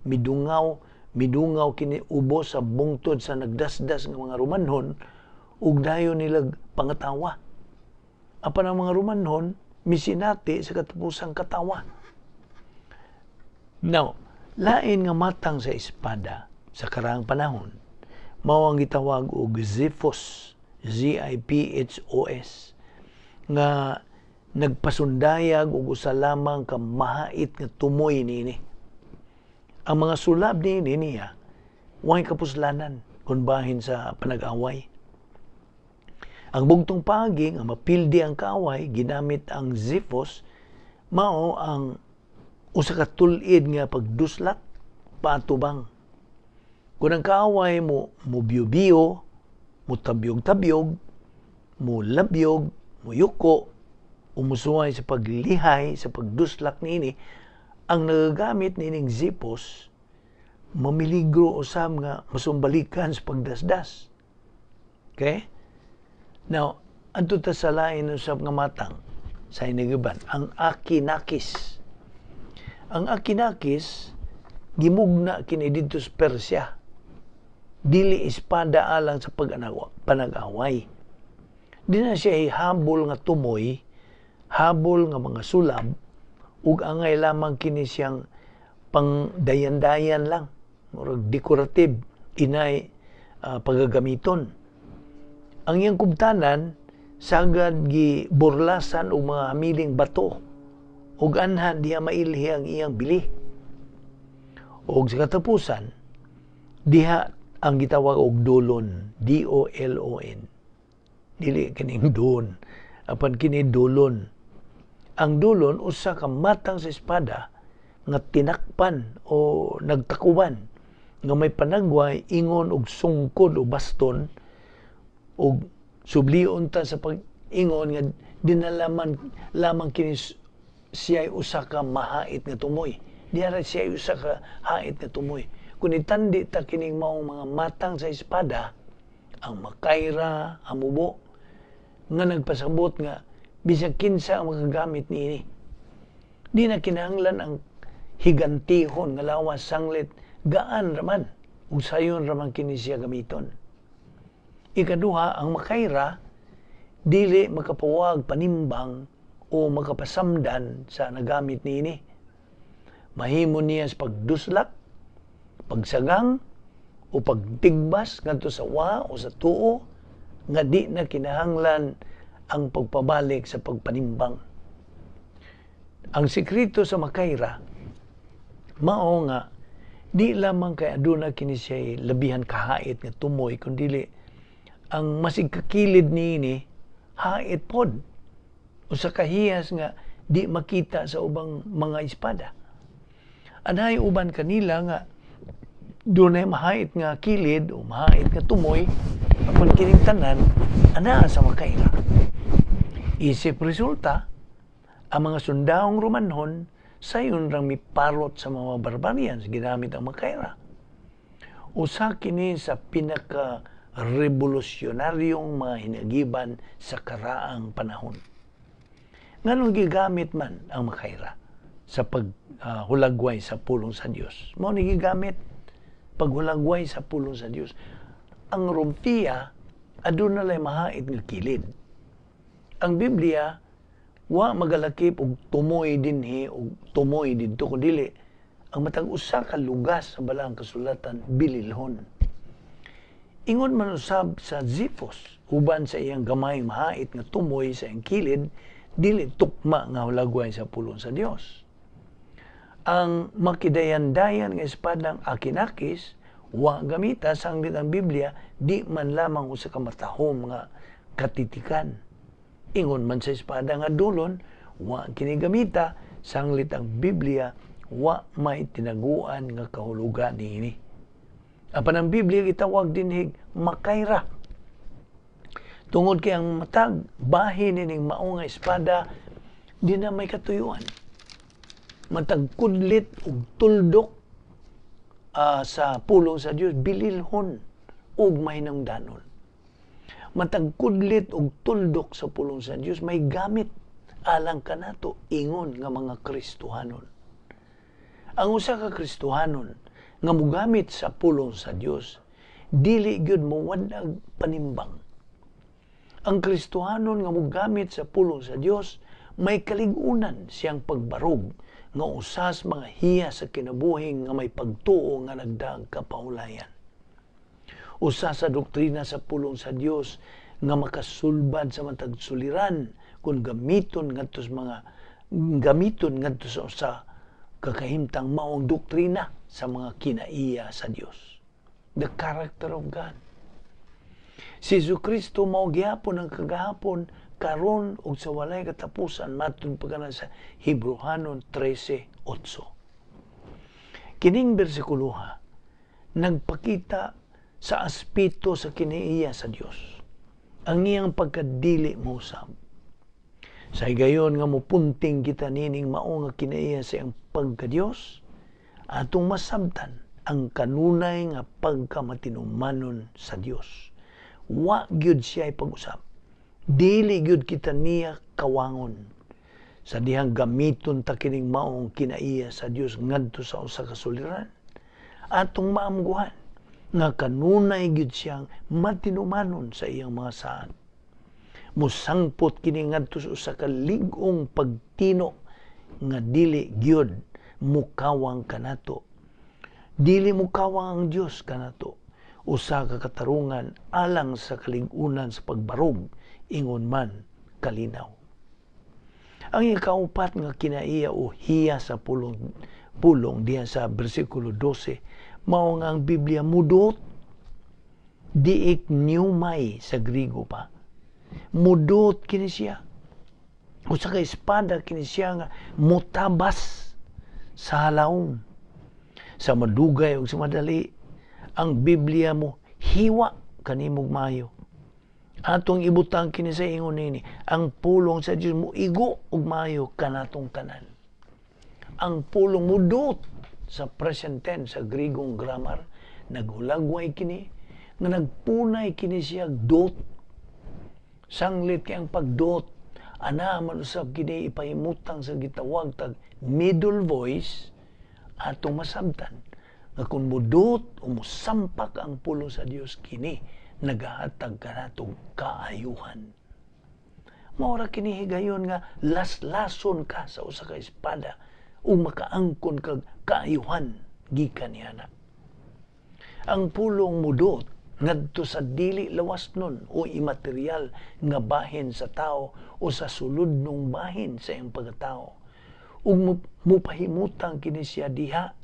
Midungaw kini ubos sa bungtod sa nagdasdas nga mga Romanhon ug dayon nila pangatawa. Apan ang mga Romanhon misinati sa katapusang katawa. Now, lain nga matang sa espada sa karaang panahon mao ang gitawag og Xiphos, Ziphos, nga nagpasundayag og usa lamang ka mahait nga tumoy niini. Ang mga sulab niini niya way kapuslanan kung bahin sa panag-away. Ang bugtong paagi nga mapildi ang kaaway ginamit ang Xiphos mao ang usa ka tul-id nga pagduslat paatubang. Kung ang kaaway mo mubiyo-biyo, mo tabyog-tabyog, mo labyog, mo yuko, Umusuway sa paglihay, sa pagduslak niini, ang nagagamit niining xiphos, mamiligro usab nga masumbalikan sa pagdasdas. Okay? Now, adto ta sa lain usab nga matang sa hinagiban, ang akinakis. Ang akinakis, gimugna kini didto sa Persia. Dili espada alang sa panag-away. Di na siya habol nga tumoy, habol nga mga sulab, ug angay lamang kini siyang pangdayan-dayan lang, murag decorative inay pagagamiton. Ang iyang kubtanan sagad gi burlasan og mga hamiling bato ug anhan diha mailhi ang iyang bili. Og sa katapusan diha ang gitawag og dolon, dolon. Dili kining don, apan kini dolon. Ang dolon usa ka matang sa espada nga tinakpan o nagtakuban nga may panagway ingon og sungkod o baston, og sublion ta sa pag-ingon nga dinalaman lamang kini siya usa ka mahait nga tumoy. Diha ra siya usa ka hait nga tumoy. Kung itandi ta kining maong mga matang sa espada, ang makayra, ang mubo, nga nagpasabot nga bisag kinsa ang makagamit niini. Di na kinahanglan ang higantihon nga lawas, sanglit gaan raman ug sayon raman kini siya gamiton. Ikaduha, ang makayra dili makapawag panimbang o makapasamdan sa nagamit niini. Mahimo niya sa pagduslak, pagsagang o pagtigbas ngadto sa wa o sa tuo nga di na kinahanglan ang pagpabalik sa pagpanimbang. Ang sekreto sa makayra mao nga di lamang kay aduna kini siya labihan kahait nga tumoy, kundi ang masig kakilid niini hait pod, usa ka hiyas nga di makita sa ubang mga espada. Anay uban kanila nga dunay mahait nga kilid o mahait nga tumoy, apan kining tanan anaa sa makayra. Isip resulta, ang mga sundahong Romanhon sayon rang miparot sa mga barbarians ginamit ang makayra. Usa kini sa pinaka revolusyonaryong mga hinagiban sa karaang panahon. Nganong gigamit man ang makayra sa paghulagway sa pulong sa Dios? Mao ni gigamit paghulagway sa pulong sa Dios. Ang rhomphaia aduna lay mahait nga kilid. Ang Biblia wa magalakip og tumoy dinhi og tumoy didto, kundi ang matag usa ka lugas sa Balaang Kasulatan bililhon. Ingon man usab sa xiphos, uban sa iyang gamay mahait nga tumoy sa iyang kilid, dili tukma nga hulagway sa pulong sa Dios. Ang makidayan-dayan nga espadang akinakis wa gamita, sanglit ang Biblia di man lamang usa ka matahom nga katitikan. Ingon man sa espada nga dolon, wa kini gamita, sanglit ang Biblia wa may tinaguan nga kahulugan niini. Apan ang Biblia gitawag dinhig makayra. Tungod kay ang matag bahin nining mao nga espada di na may katuyuan. Matag kudlit ug tuldok sa pulong sa Dios bililhon ug mahinungdanon. Matag kudlit ug tuldok sa pulong sa Dios may gamit alang kanato ingon nga mga Kristohanon. Ang usa ka Kristohanon nga mogamit sa pulong sa Dios dili gyud mowadag panimbang. Ang Kristohanon nga mogamit sa pulong sa Dios may kalig-unan siyang pagbarog nga usas mga hiya sa kinabuhi nga may pagtuo nga nagdag kapaulayan. Usa sa doktrina sa pulong sa Dios nga makasulbad sa matag suliran kung gamiton ngadto sa mga gamiton ngadto sa usa kakahimtang maong doktrina sa mga kinaiya sa Dios. The character of God. Si Jesucristo mao gihapon ang kagahapon, karon ug sa walay katapusan, matud pa kana sa Hebreohanon 13:8. Kining bersikuloha nagpakita sa aspeto sa kinaiya sa Dios. Ang iyang pagkadili mousab. Sa higayon nga mupunting kita nining mao nga kinaiya sa iyang pagka-Dios, atong masabtan ang kanunay nga pagkamatinumanon sa Dios. Wa gyud siya ipag-usab. Dili gyud kita niya kawangon. Sa dihang gamiton ta kining maong kinaiya sa Dios ngadto sa usa ka suliran, atong maamguhan nga kanunay gyud siyang matinumanon sa iyang mga saad. Musangpot kini ngadto sa usa ka lig-ong pagtino nga dili gyud mukawang kanato. Dili mukawang ang Dios kanato. Usa ka katarungan alang sa kalig-unan sa pagbarog, ingon man kalinaw. Ang ikaupat nga kinaiya o hiya sa pulong diha sa bersikulo 12, mao nga ang Biblia mudot, diik pneumai sa Grigo pa. Mudot kini siya. Usa ka espada kini siya nga mutabas sa halawom. Sa madugay ug sa madali, ang Biblia mo hiwa kanimog maayo. Atong ibutang kini sa ingon nini, ang pulong sa Dios mo igo ug maayo kanatong tanan. Ang pulong mudot sa present tense sa Grigong grammar, naghulagway kini, nga nagpunay kini siya dot. Sanglit kay ang pagdot, ana man usab kini ipahimutang sa gitawag tag middle voice, atong masabtan nga kung mudot o musampak ang pulong sa Dios, kini nagahatag kanatong kaayuhan. Mao ra kini higayon nga laslason ka sa usa ka espada ug makaangkon kag kaayuhan gikan niana. Ang pulong mudot ngadto sa dili lawas nun o imaterial nga bahin sa tao o sa suludnong bahin sa iyang pagkatao. Ug mupahimutang kini siya diha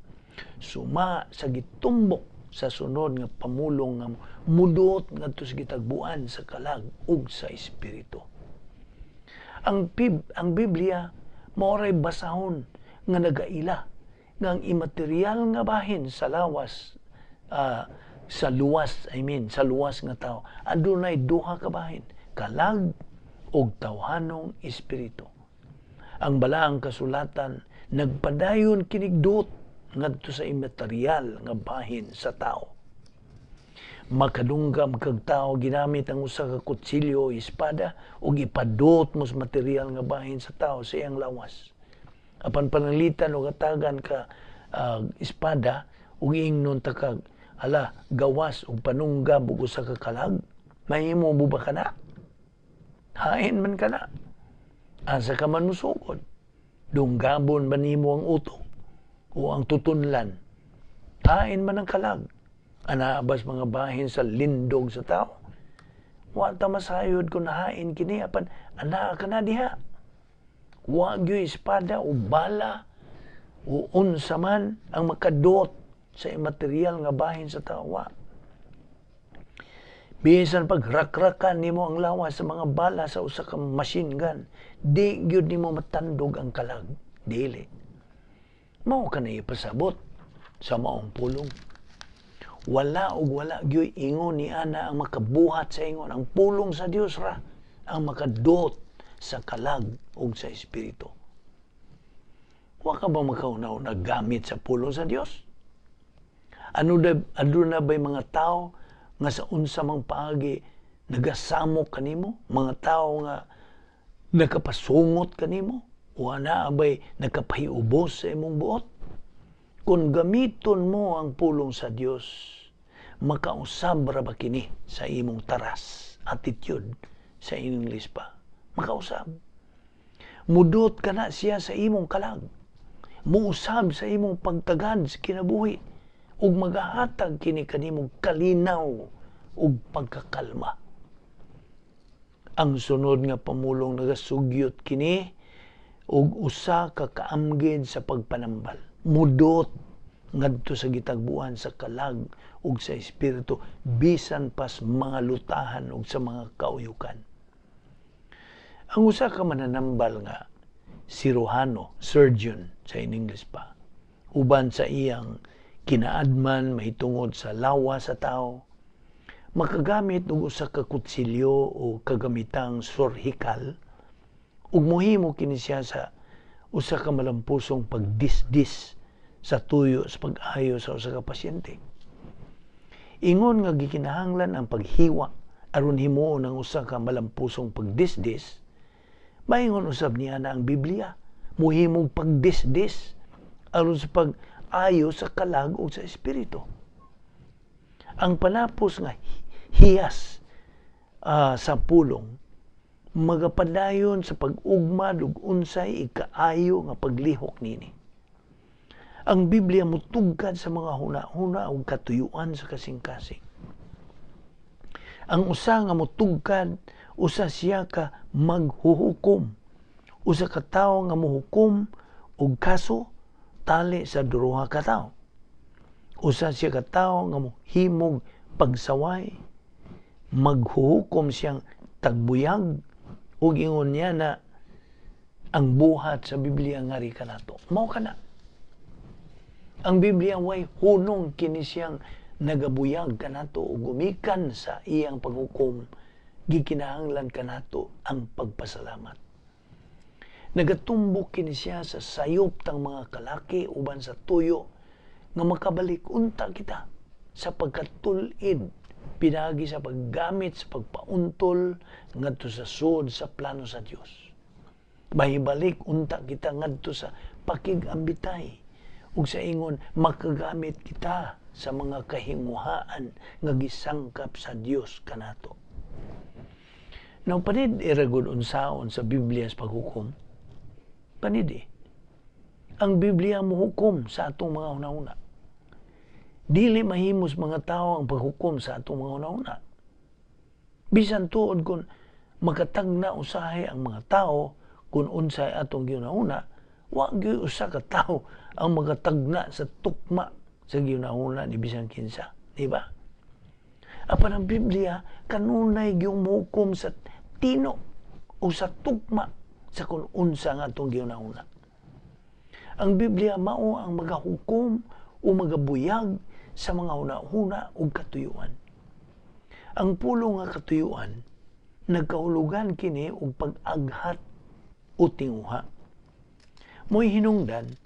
suma sa gitumbok sa sunod nga pamulong nga mudot ngadto sa gitagbuan sa kalag ug sa espiritu. Ang Biblia mao ray basahon nga nagaila nga ang imaterial nga bahin sa lawas, sa luwas, I mean, sa luwas nga tao, adunay duha ka bahin, kalag ug tawhanong espiritu. Ang balaang kasulatan nagpadayon kinigdot ngadto sa imaterial nga bahin sa tao. Makadunggam kag tao ginamit ang usa ka kutsilyo o espada ug ipadot mo sa material nga bahin sa tao sa iyang lawas. Apan pananglitan og atagan ka espada ug ingnon ta kag hala gawas og panunggab og usa ka kalag, mahimo mo ba kana? Hain man kana. Asa ka man musugod? Dunggabon ba nimo ang utok o ang tutunlan? Hain man ang kalag. Ana abas mga bahin sa lindog sa tao? Wa ta masayod kung nahain kini, apan ana ka na diha. Wa gyud espada o bala o unsa man ang makadot sa imaterial nga bahin sa tao. Wa. Bisan pagrakrakan nimo ang lawas sa mga bala sa usa ka machine gun, di gyud nimo matandog ang kalag. Dili. Mao ka na ipasabot sa maong pulong. Wala og wala gyud ingon ni ana ang makabuhat sa ingon. Ang pulong sa Dios ra ang makadot sa kalag ug sa espiritu. Wa ka ba makauna-una gamit sa pulong sa Dios? Ano da, aduna ba'y mga tao nga sa unsa mang paagi nagasamok kanimo, mga tao nga nakapasungot kanimo, o ana abay nakapahiubos sa imong buot? Kung gamiton mo ang pulong sa Dios, makausab ra ba kini sa imong taras, attitude sa English pa? Makausab. Mudot ka na siya sa imong kalag. Muusab sa imong pagtagad sa kinabuhi. Ug magahatag kini kanimong kalinaw ug pagkakalma. Ang sunod nga pamulong nagasugyot kini og usa ka kaamgid sa pagpanambal. Mudot ngadto sa gitagbuan sa kalag ug sa espiritu bisan pas mga lutahan ug sa mga kauyukan. Ang usa ka mananambal nga siruhano, surgeon sa in English pa, uban sa iyang kinaadman mahitungod sa lawa sa tao, makagamit og usa ka kutsilyo o kagamitang surhikal Ug mohimo kini siya sa usa ka malampusong pagdisdis sa tuyo sa pag-ayo sa usa ka pasyente. Ingon nga gikinahanglan ang paghiwa aron himuon ang usa ka malampusong pagdisdis, maingon usab niya na ang Biblia muhimong pagdisdis aron sa pag-ayo sa kalag ug sa espiritu. Ang panapos nga hiyas sa pulong magapadayon sa pag-ugmad ug unsay ikaayo nga paglihok nini. Ang Biblia mutugkad sa mga huna-huna ug katuyuan sa kasing-kasing. Ang usa nga mutugkad, usa siya ka maghuhukom. Usa ka tawo nga mohukom og kaso tali sa duha ka tawo. Usa siya ka tawo nga mohimog pagsaway, maghuhukom siyang tagbuyag, ug ingon niya na ang buhat sa Biblia ngari kanato. Mao kana. Ang Biblia way hunong, kini siyang nagabuyag kanato ug gumikan sa iyang paghukom gikinahanglan kanato ang pagpasalamat. Nagatumbok kini siya sa sayop tang mga kalaki uban sa tuyo nga makabalik unta kita sa pagkatul-id pinaagi sa paggamit sa pagpauntol ngadto sa suod sa plano sa Dios. Mahibalik unta kita ngadto sa pakig-ambitay ug sa ingon makagamit kita sa mga kahinguhaan nga gisangkap sa Dios kanato. Now, panid iragod unsaon sa Biblia sa paghukom? Panid eh. Ang Biblia mohukom sa atong mga hunahuna. Dili mahimos mga tao ang paghukom sa atong mga hunahuna. Bisan tuod kung makatagna usahay ang mga tao kung unsay atong gihunahuna, wa gyud usa ka tawo ang makatagna sa tukma sa gihunahuna ni bisan kinsa, di ba? Apan ang Biblia kanunay gyud mohukom sa tino o sa tukma sa kung unsa nga atong gihunahuna. Ang Biblia mao ang magahukom o magabuyag sa mga huna-huna ug katuyuan. Ang pulong nga katuyuan nagkahulugan kini og pag-aghat o tinguha. Mo'y hinungdan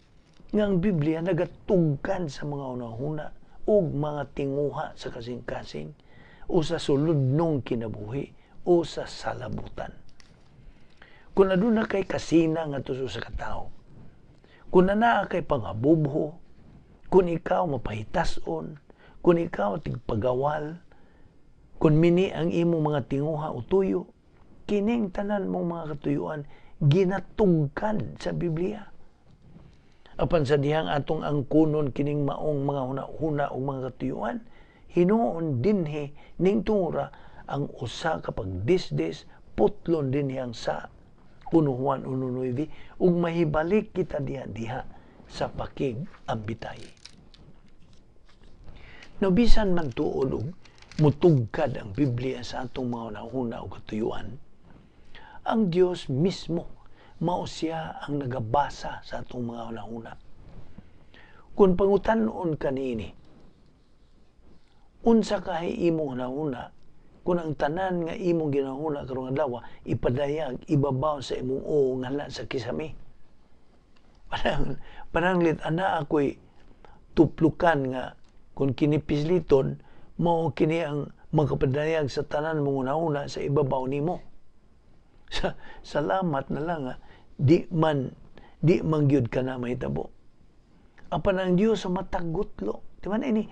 nga ang Biblia nagatugkad sa mga hunahuna ug mga tinguha sa kasing-kasing o sa suludnong kinabuhi o sa salabutan. Kung aduna kay kasina nga tuso sa katawo, kung anaa kay pangabubho, kung ikaw mapahitason, kung ikaw tigpagawal, kung mini ang imong mga tinguha o tuyo, kining tanan mong mga katuyuan ginatugkad sa Biblia. Apan sa dihang atong angkunon kining maong mga huna-huna o mga katuyuan, hinuon dinhi ning tungura ang usa ka pagdisdis, putlon dinhi ang sa 1 Juan 1:9 ug mahibalik kita diha-diha sa pakig ambitay. No bisan man tuod og mutugkad ang Biblia sa atong mga hunahuna o katuyuan, ang Dios mismo mao siya ang nagabasa sa atong mga hunahuna. Kung pangutan-on kanini, unsa kahay imong hunahuna kung ang tanan nga imong ginahuna karong adlaw ipadayag ibabaw sa imong uong nga sa kisami? Pananglit ana ako'y tuplukan nga kung kinipisliton mao kini ang makapadayag sa tanan mong hunahuna sa ibabaw nimo. Salamat na lang nga di man gyud ka na mahitabo. Apan ang Dios sa matagutlo, di ba ini?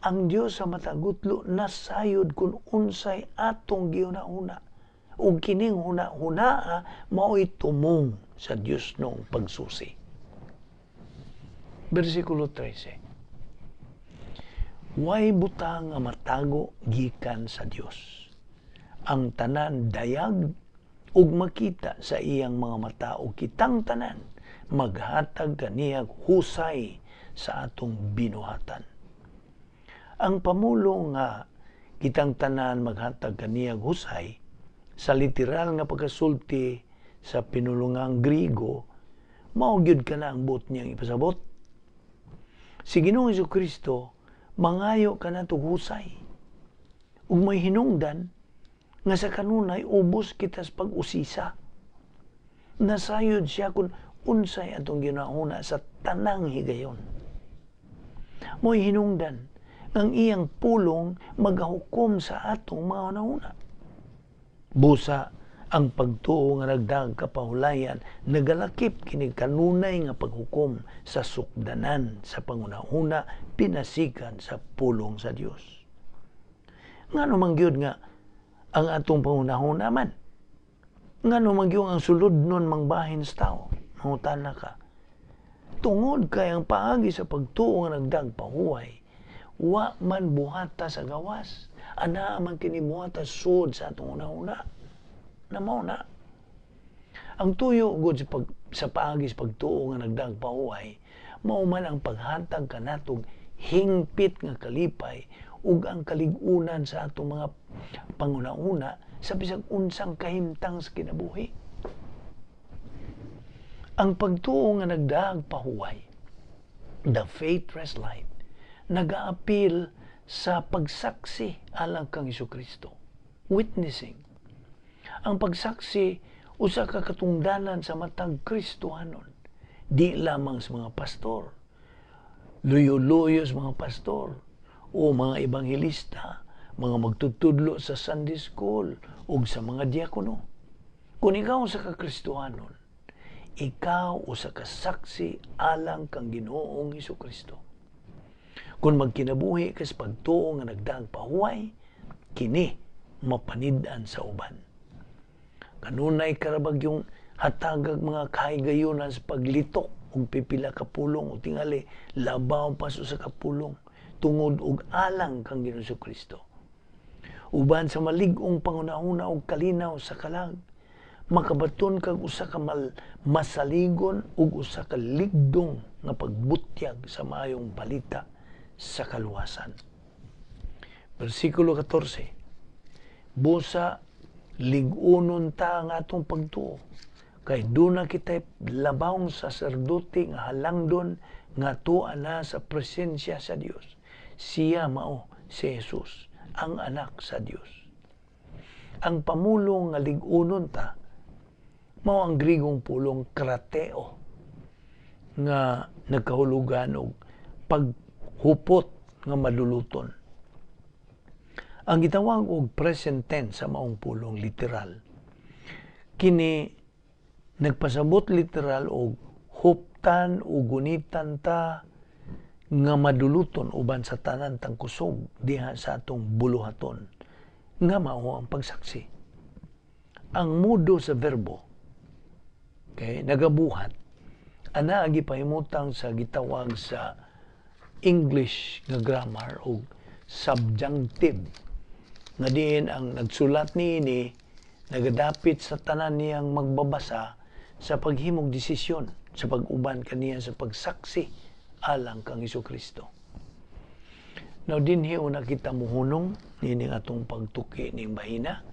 Ang Dios sa matagutlo nasayod kung unsay atong gihuna-huna. Ug kining huna-hunaa mao'y tumong sa Dios nung pagsusi. Versikulo 13. Way butang nga matago gikan sa Dios. Ang tanan dayag ug makita sa iyang mga mata ug kitang tanan maghatag kaniyag husay sa atong binuhatan. Ang pamulong nga kitang tanan maghatag kaniyag husay, sa literal nga pagkasulti sa pinulungang Griego, mao gyud kana ang buot niyang ipasabot. Si Ginoong Kristo mangayo kanato husay. Ug may hinungdan nga sa kanunay ubos kita sa pag-usisa. Nasayod siya kung unsay atong ginahuna sa tanang higayon. Mo'y hinungdan ang iyang pulong magahukom sa atong mga hunahuna. Busa, ang pagtuo nga nagdag kapahulayan nagalakip kini kanunay nga paghukom sa sukdanan sa panghunahuna pinasikan sa pulong sa Dios. Ngano man gyud nga ang atong panghunahuna man? Ngano man gyud ang suludnon mangbahin sa tao? Mangutana ka. Tungod kay ang paagi sa pagtuo nga nagdag pahuway, wa man buhata sa gawas. Ana man kini buhata sud sa atong hunahuna. Na mao na. Ang tuyo gud sa paagi sa pagtuo nga nagdag pahuway, mao man ang paghatag kanatong hingpit nga kalipay ug ang kalig-unan sa atong mga panghunahuna sa bisag unsang kahimtang sa kinabuhi. Ang pagtuo nga nagdag pahuway, the faith rest life, nagaapil sa pagsaksi alang kang Kristo. Witnessing. Ang pagsaksi usa ka katungdanan sa matag Kristohanon. Di lamang sa mga pastor, luyo-luyo sa mga pastor, o mga ebanghelista, mga magtutudlo sa Sunday school, o sa mga diakono. Kung ikaw usa ka Kristohanon, ikaw usa ka saksi alang kang Ginoong Kristo. Kung magkinabuhi ka sa pagtuo nga nagdaag pahuway, kini mapanid-an sa uban. Kanunay karabag yung hatagag mga kahigayunan sa paglitok og pipila ka pulong o tingali labaw pa sa kapulong tungod og alang kang Ginoong Kristo. Uban sa malig-ong pangunahuna og kalinaw sa kalag, makabaton kag usa ka masaligon ug usa ka ligdong nga pagbutyag sa maayong balita sa kaluwasan. Versikulo 14. Busa lig-unon ta ang atong pagtuo kay duna kitay labawng saserdote nga halangdon nga tuwa na sa presensya sa Dios. Siya mao si Jesus, ang anak sa Dios. Ang pamulong nga lig-unon ta mao ang Grigong pulong krateo nga nagkahulugan og paghupot nga maduluton. Ang gitawag og present tense sa maong pulong literal, kini nagpasabot literal og huptan o gunitan ta nga maduluton uban sa tanan tang kusog diha sa atong buluhaton nga mao ang pagsaksi. Ang modo sa verbo, okay, nagabuhat ana gipahimutang sa gitawag sa English nga grammar og subjunctive, nga diin ang nagsulat niini nagadapit sa tanan niyang magbabasa sa paghimog desisyon sa pag-uban kaniya sa pagsaksi alang kang Kristo. Now dinhi una kita muhunong nining atong pagtuki ning bahina,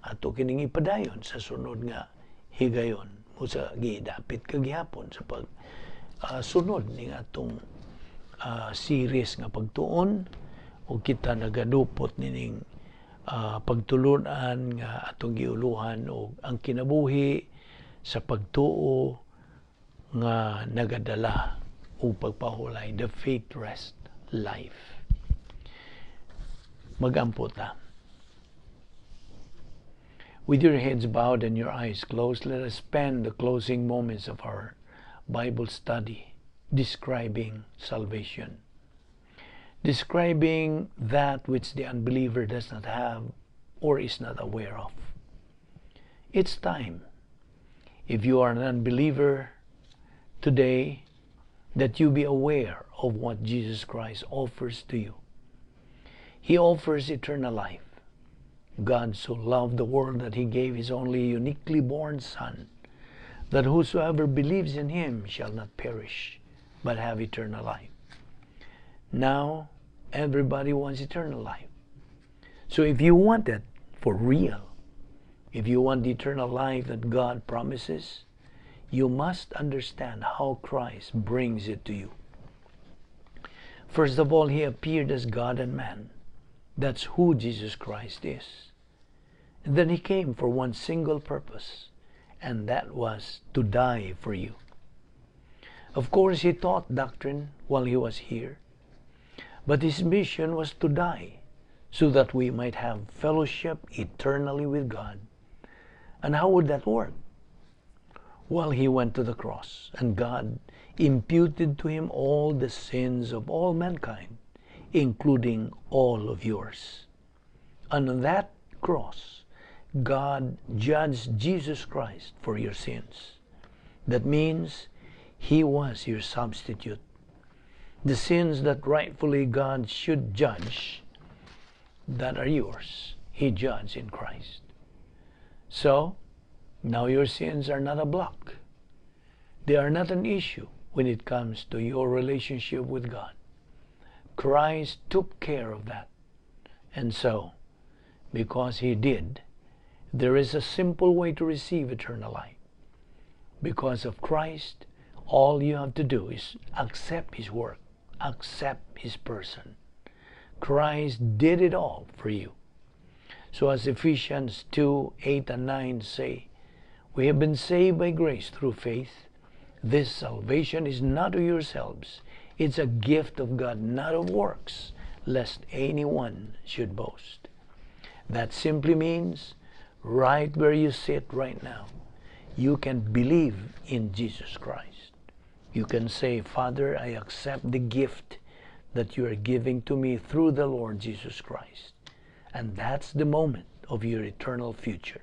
ato kining ipadayon sa sunod nga higayon mo sa gidapit kagihapon sa pag sunod ning atong series nga pagtuon, o kita nagadupot nining pagtulunan nga atong giuluhan og ang kinabuhi sa pagtuo nga nagadala o pagpahulay, the faith rest life. Magampo ta. With your heads bowed and your eyes closed, let us spend the closing moments of our Bible study describing salvation, describing that which the unbeliever does not have or is not aware of. It's time, if you are an unbeliever today, that you be aware of what Jesus Christ offers to you. He offers eternal life. God so loved the world that he gave his only uniquely born Son, that whosoever believes in him shall not perish, but have eternal life. Now, everybody wants eternal life. So if you want it for real, if you want the eternal life that God promises, you must understand how Christ brings it to you. First of all, he appeared as God and man. That's who Jesus Christ is. And then he came for one single purpose, And that was to die for you. Of course, he taught doctrine while he was here, but his mission was to die so that we might have fellowship eternally with God. And how would that work? Well, he went to the cross, and God imputed to him all the sins of all mankind, including all of yours. And on that cross, God judged Jesus Christ for your sins. That means he was your substitute. The sins that rightfully God should judge, that are yours, he judged in Christ. So, now your sins are not a block. They are not an issue when it comes to your relationship with God. Christ took care of that. And so, because he did, there is a simple way to receive eternal life. Because of Christ, all you have to do is accept his work, accept his person. Christ did it all for you. So as Ephesians 2:8 and 9 say, we have been saved by grace through faith. This salvation is not of yourselves. It's a gift of God, not of works, lest anyone should boast. That simply means right where you sit right now, you can believe in Jesus Christ. You can say, "Father, I accept the gift that you are giving to me through the Lord Jesus Christ." And that's the moment of your eternal future.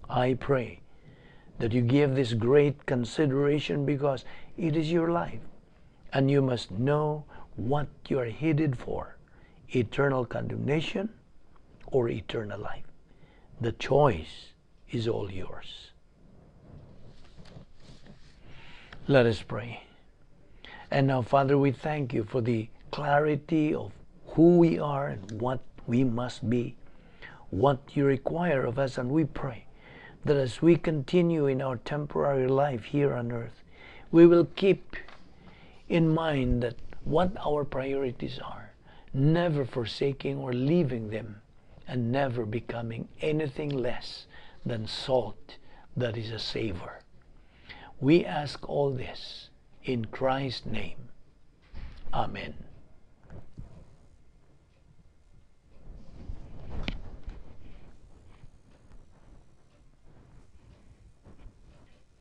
I pray that you give this great consideration because it is your life, and you must know what you are headed for: eternal condemnation or eternal life. The choice is all yours. Let us pray. And now, Father, we thank you for the clarity of who we are and what we must be, what you require of us, and we pray that as we continue in our temporary life here on earth, we will keep in mind that what our priorities are, never forsaking or leaving them, and never becoming anything less than salt that is a savor. We ask all this in Christ's name. Amen.